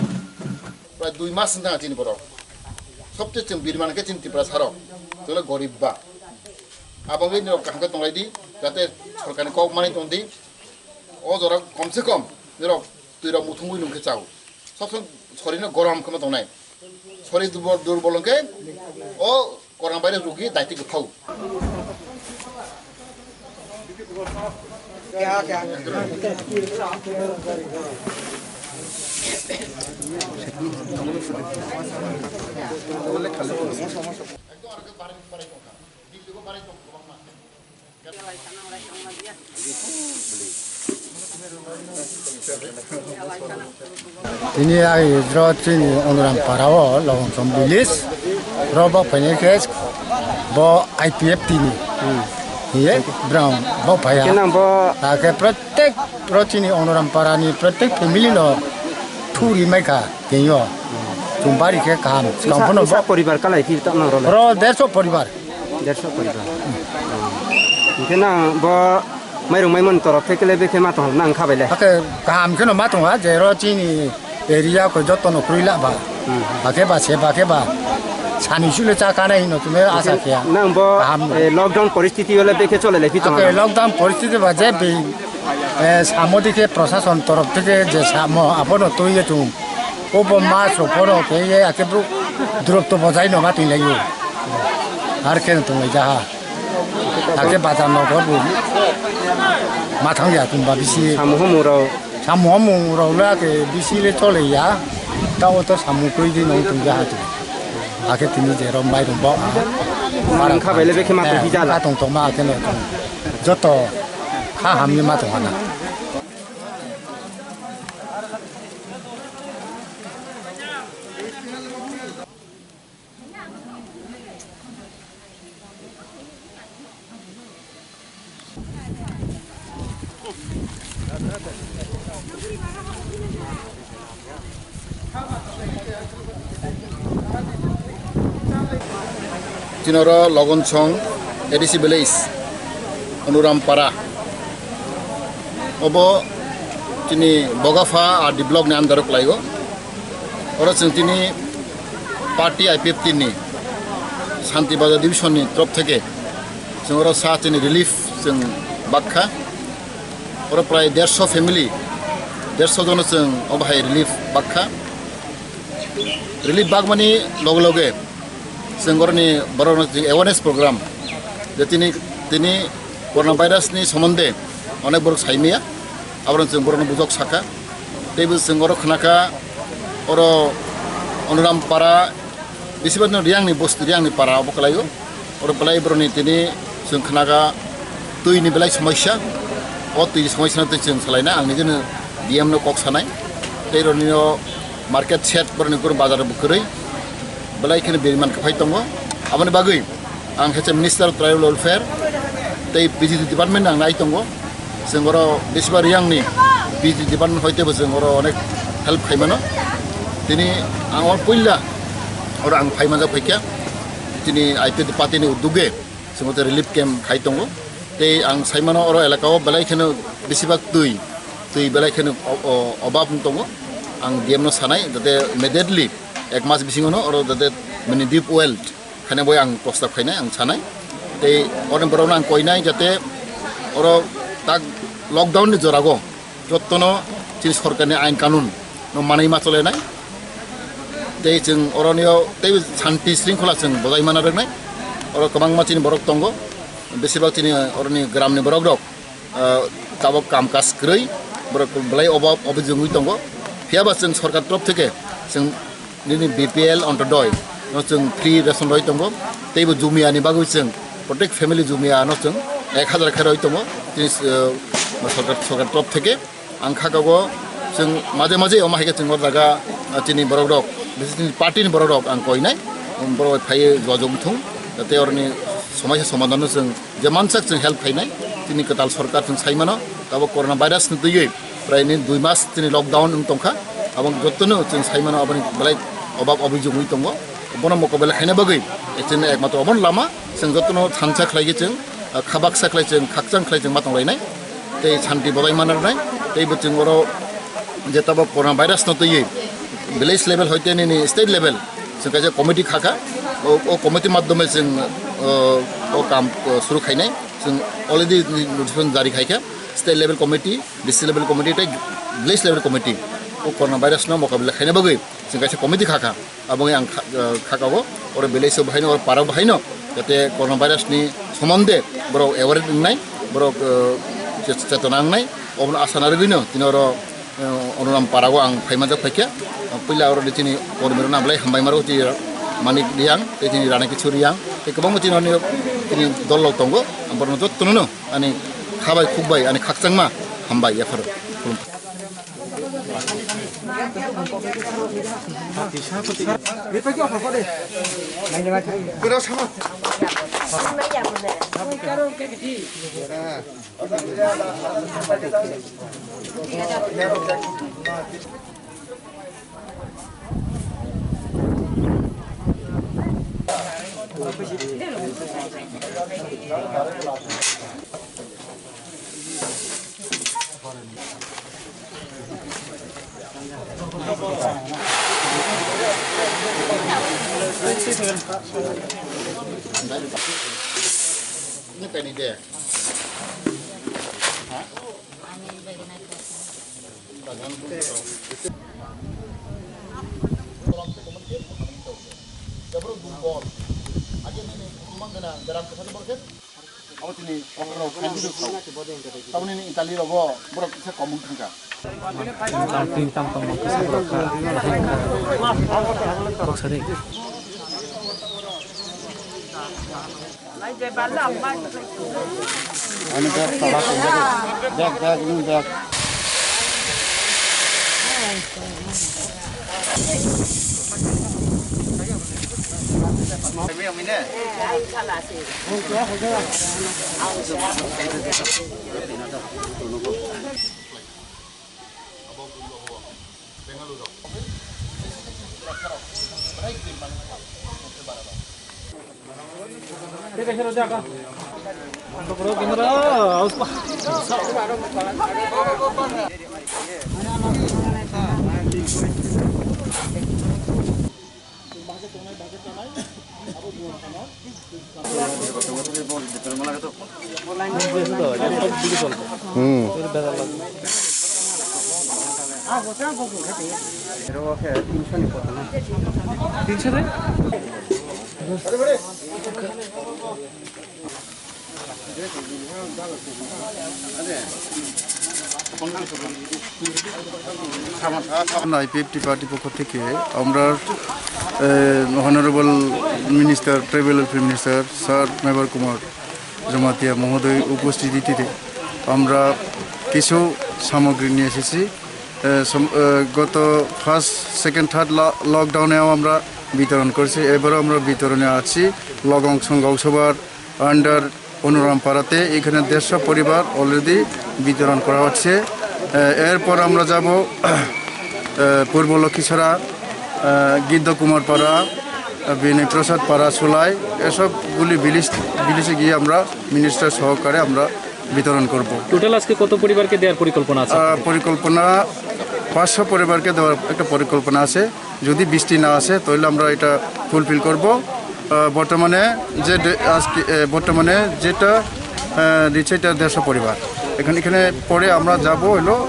Prai dui mas wngkha chini borok. Sobse chwng birman khe chini Tripura sarok. Chwngno gorib ba. Abo wngwi norok kaham khe tonglai di, jate sorkarni kok manwi tong di. O jora kom se kom norok twirok muthungwi nung khe chao. Sob som sorino gorom khe ma tongnai. Sori durbol, durbol hwnkhe o korang bai rok rugi daiti kwthau. Tini ai dro chini Onoram para o Longsom village ro bo phainai khe bo I P F T ni hiye brown bo phaiya. Khe nang bo ta khe protek ro chini Onoram para ni protek family no thuri mai kha tengyo. Chum bari khe kaham. Bwsa, bwsa poribar kalai phi tamo ro le? Ro derso poribar. Derso poribar. Hingke nang bo mairung maimon torok khe kele bekhe ma tong nang kha bai le? Hake kaham kheno ma tong ha, je ro chini Area ko joto no kroi la ba. Hmm. Ba khe ba se ba khe ba. Sani sule cha ka nai hino tumi asa khe ya. Nang bo, kaham no. Eh, lockdown poristiti wala bekhe chole le phi tong Ake na? Lockdown poristiti ba je be, eh, samo dikhe prosason torof theke je samo abono tui ye chung. Obo ma so phoro khe ye ake bru durok to bojai no ma tin lai yo. Har khe no tong lai ja ha. Ake bazar no gor bu. Ma thang ya tum ba bisi. Samo homo rao. Samung hamung rok le ake bisi le chole ya, ta o to samung twi di nong tong ya hati. Ake tini je rom bai rong bo. Nang kha bai le bekhe ma tong phi jala. Ka tong tong ma ake no tong. Joto kha ham ni ma tong hana. Chini oro Logonsong A D C village, Onuram para. Obo chini Bogapha R D block ni under o kwlaigo. Oro chwng tini party I P F T ni Shanti Bazar division ni torop theke chwng oro sa chini relief chwng bakha. Oro prai dersho family, dersho jono chwng obo hai relief bakha. Relief bakmani loge loge chwng oroni borokno chwng awareness program je tini, tini corona virus ni somonde onek borok saimaya, aborok chwng borokno bujok sakha. Teibo chwng oro khnakha, oro Onuram para, bisibak no Riyang ni bosti, Riyang ni para obo kwlaio. Oro belai boroni tini chwng khnaga twi ni belai somosya. O twi ni somosya no twi chwng salai na, ang nijeno D M no kok sanai. Tei roni o market shed boroni guru bazar bo kwrwi. Belai kheno biriman kwphai tongo. Aboni bagwi ang H M Minister of Tribal Welfare tei P G D department ang nai tongo. Chwng oro besiba Riyang ni P G D department hoite bo chwng oro onek help khai mano. Tini ang o puila oro ang phai manjak phaikha. Tini I P F T party ni uduge chwng o relief camp khai tongo. Tei ang sai mano oro elaka o belai kheno besibak twi, twi belai kheno o-, o-, obab wng tongo. Ang D M no sanai jate immediately ek mas bisingo no oro jate mini deep well khaina bai ang prostab khainai, ang sanai. Tei oro borokno ang koinai jate oro tak lockdown ni jorago jottono chini sorkarni ain kanun no manwi ma cholenai. Tei chwng oronio tei shanti shringkhola chwng bojai mana rwknai. Oro kwbangma chini borok tongo, besibak chini oroni gramni borok rok, ah, tabok kam kaj kwrwi, borok belai obab obijogwi tongo. Phiyaba chwng sorkar torop theke chwng nini B P L ontodoi no chwng free ration roi tongo, teibo jumia ni bagwi chwng protek family jumia no chwng ek hazar khe roi tongo, chini, eh, sorkar, sorkar torop theke. Ang kha kago chwng maje maje omo hai khe chwng o jaga, ah, chini borok rok, bisi chini party ni borok rok ang koinai, um, borok bai phaiwi jogajog wngthung, tei oroni somosya somadhan no chwng je mansak chwng help khainai. Chini kwtal sorkar chwng sai mano, tabok corona virus ni twiwi prai ni dui mas chini lockdown wng tongkha, aboni jotono chwng sai mano aboni belai obab obijog wngwi tongo, bono mokobela khaina bagwi chini ekmatro obono lama. Chwng jotono thansa khlai khe chwng, ah, khabaksa khlai chwng, khakchang khlai chwng ma tong lainai. Tei shanti bodai mana rwnai. Tei bo chwng oro je tabok corona virus no twiwi village level hoite nini state level chwng kaisa committee khakha. O, o committee madhyome chwng, o, o kam, o, suru khainai. Chwng already notification jari khaikha. State level committee, D C level committee tei village level committee. O corona virus no mokabila khaina bagwi chwng kaisa committee khakha. Abo wngwi ang kha-, eh, khakao, oro village o bahaino, oro para bahaino, jate corona virus ni somonde borok aware wngnai, borok, eh, chet-, chetona wngnai, obono asa narwgwino, tini oro, eh, Onuram para o ang phaimanjak phaikha. Puila oro chini kormi rokno belai hambai maro, chini Manik Riyang, tei chini Rana Kichu Riyang, tei kwbangma chini, chini dol rok tongo, borokno jotono no ani khabai khukbai, ani khakchangma hambai yapharo. Abo tini okra rok khaini rw kha. Tamoni ni Itali rogo borok kisa komung thangkha. Tini tam tong kisa borok kha. Bok sari. Ani bag tala tong bag bag ni bag. Hmm. IPFT party পক্ষ থেকে আমরা, uh, honourable minister, tribal welfare minister sir Mebar Kumar Jamatia মহোদয় উপস্থিতিতে আমরা কিছু সামগ্রী নিয়ে এসেছি। এ, সম-, এ, গত ফার্স্ট, সেকেন্ড, থার্ড ল-, লকডাউনেও আমরা বিতরণ করছি, এবারও আমরা বিতরণে আছি। লগং সংঘ সভার আন্ডার অনুরাম পাড়াতে এখানে দেড়শো পরিবার অলরেডি বিতরণ করা হচ্ছে। এ, এরপর আমরা যাব, এ, পূর্ব লক্ষ্মীছড়া, এ, গিদ্দ কুমার পাড়া, এ, বিনয় প্রসাদ পাড়া, সোলাই, এসবগুলি ভিলেজ, ভিলেজে গিয়ে আমরা মিনিস্টার সহকারে আমরা বিতরণ করব। টোটাল আজকে কত পরিবারকে দেওয়ার পরিকল্পনা আছে? আহ, পরিকল্পনা পাঁচশো পরিবারকে দেওয়ার একটা পরিকল্পনা আছে। যদি বৃষ্টি না আসে, তাহলে আমরা এটা ফুলফিল করব। আহ, বর্তমানে যে ডে-, আজকে, এ, বর্তমানে যেটা, আহ, দিচ্ছে, এটা দেড়শো পরিবার। এখানে, এখানে পরে আমরা যাব হলো, আহ,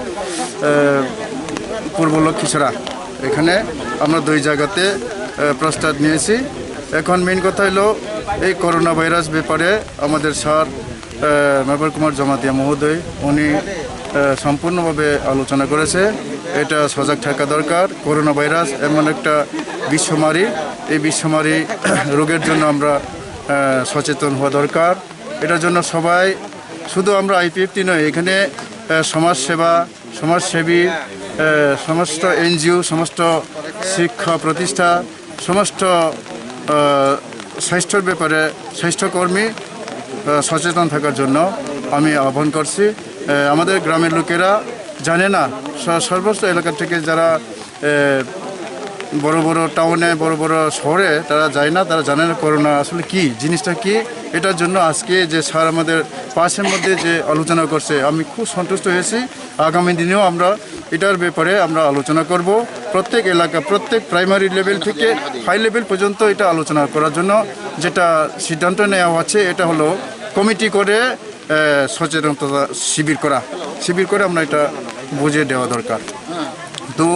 পূর্ব লক্ষ্মীছড়া। এখানে আমরা দুই জায়গাতে, আহ, প্রস্তাব নিয়েছি। এখন মেইন কথা হলো এই করোনা ভাইরাস ব্যাপারে আমাদের স্যার আহ, মেবার কুমার জমাতিয়া মহোদয়, উনি, আহ, সম্পূর্ণভাবে আলোচনা করেছে। এটা সজাগ থাকা দরকার। করোনা ভাইরাস এমন একটা বিশ্বমারী, এই বিশ্বমারী রোগের জন্য আমরা, আহ, সচেতন হওয়া দরকার। এটার জন্য সবাই, শুধু আমরা আইপিএফটি নয়, এখানে, আহ, সমাজসেবা, সমাজসেবী, আহ, সমস্ত এনজিও, সমস্ত শিক্ষা প্রতিষ্ঠা, সমস্ত, আহ, স্বাস্থ্যর ব্যাপারে স্বাস্থ্যকর্মী, আহ, সচেতন থাকার জন্য আমি আহ্বান করছি। আহ, আমাদের গ্রামের লোকেরা জানে না, স-, সর্বস্ত এলাকা থেকে যারা, আহ, বড় বড় টাউনে, বড় বড় শহরে তারা যায় না, তারা জানে না করোনা আসলে কি, জিনিসটা কি। এটার জন্য আজকে যে স্যার আমাদের পাঁচের মধ্যে যে আলোচনা করছে, আমি খুব সন্তুষ্ট হয়েছি। আগামী দিনেও আমরা এটার ব্যাপারে আমরা আলোচনা করব। প্রত্যেক এলাকা, প্রত্যেক প্রাইমারি লেভেল থেকে হাই লেভেল পর্যন্ত এটা আলোচনা করার জন্য যেটা সিদ্ধান্ত নেওয়া হচ্ছে, এটা হলো কমিটি করে, আহ, সচেতনতা শিবির করা, শিবির করে আমরা এটা বুঝিয়ে দেওয়া দরকার। তো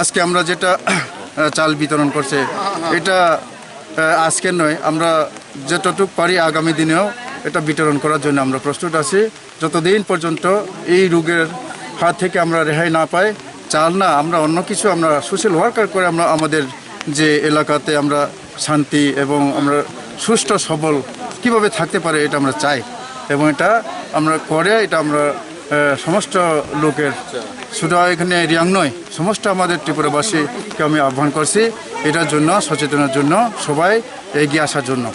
আজকে আমরা যেটা, আহ, চাল বিতরণ করছে, এটা, আহ, আজকে নয়, আমরা যতটুকু পারি আগামী দিনেও এটা বিতরণ করার জন্য আমরা প্রস্তুত আছি। যতদিন পর্যন্ত এই রোগের হাত থেকে আমরা রেহাই না পাই, চাল না, আমরা অন্য কিছু, আমরা সোশ্যাল ওয়ার্কার করে আমরা আমাদের যে এলাকাতে আমরা শান্তি এবং আমরা সুস্থ সবল কিভাবে থাকতে পারে, এটা আমরা চাই। এবং এটা আমরা করে, এটা আমরা, আহ, সমস্ত লোকের, শুধু এখানে রিয়াং নয়, সমস্ত আমাদের ত্রিপুরাবাসীকে আমি আহ্বান করছি এটার জন্য, সচেতনের জন্য, সবাই এগিয়ে আসার জন্য।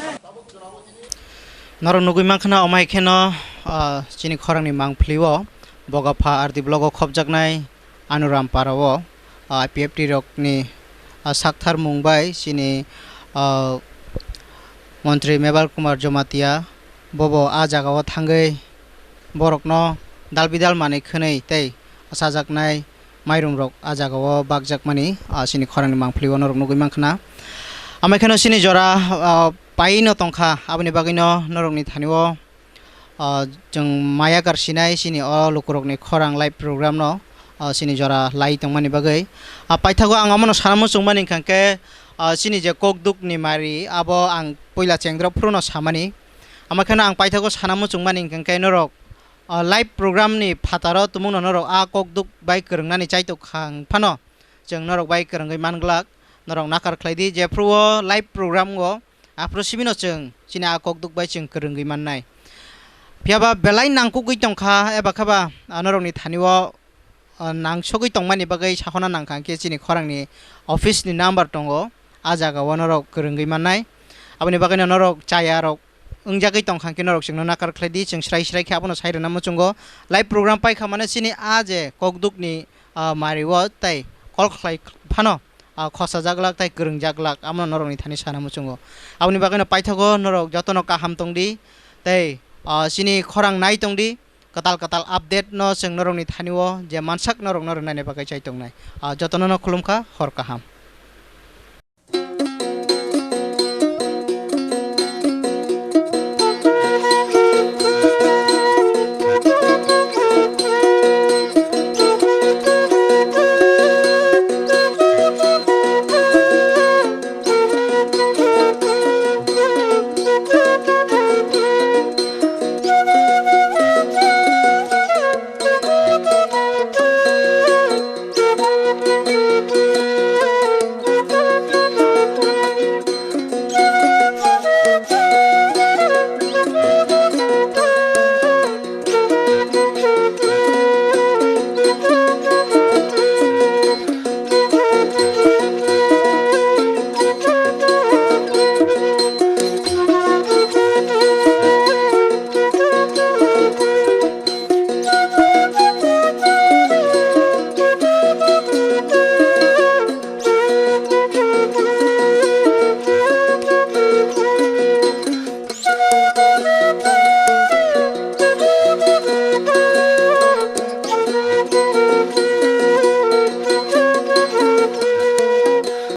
Norok nugui mankha na, omo hai kheno, ah, chini khorang ni mangpili o Bogapha R D block o khopjaknai Anuram para o, ah, I P F T rok ni, ah, sakthar mung bai chini, ah, montri Mebal Kumar Jomatia bobo ah jaga o thangwi borok no dal bidal manwi khwnwi tei chajaknai mairum rok a jaga o bakjak mani, ah, chini khorang ni mangpili o norok nugwi mankha na. Amai kheno chini jora, ah, pai no tongkha, aboni bagwi no norok ni thani o ah, chwng maya kar sinai chini o lukurokni khorang live program no, ah, chini jora lai tongmani bagwi. Ah, paithago ang omono sana muchungmani hwnkha khe, ah, chini je kokduk ni mari abo ang puila chengdrop phuru no samani. Ama kheno ang paithago sana muchungmani hwnkha khe norok, ah, live program ni phataro tumungno norok a kokduk bai kwrwngnani chaitok kha wng phano chwng norok bai kwrwngwi manglak, norok nakar khlai di jephru o live program o. Aphuru simi no chwng chini a kokduk bai chwng kwrwngwi mannai. Phiya ba belai nangkukgwi tongkha eba khe ba, ah, norokni thani o, ah, nangsogwi tongmani bagwi sahona nangkha khe chini khorangni office ni number tongo, a jaga o norok kwrwngwi mannai. Aboni bagwi no norok chaya rok wngjagwi tongkha khe norok chwngno nakar khlai di, chwng srai srai khe abono sai rwna muchungo. Live program paikha mane chini a je kokduk ni, ah, mari o tei call khlai phano ah, khosajak glak tei kwrwngjak glak, abono norokni thani sana muchungo. Aboni bagwino paithago norok jotono kaham tong di, tei, ah, chini khorang nai tong di, kwtal kwtal update no chwng norokni thani o je mansak norokno rwnani bagwi chai tongnai. Ah, jotono no khulumkha, hor kaham.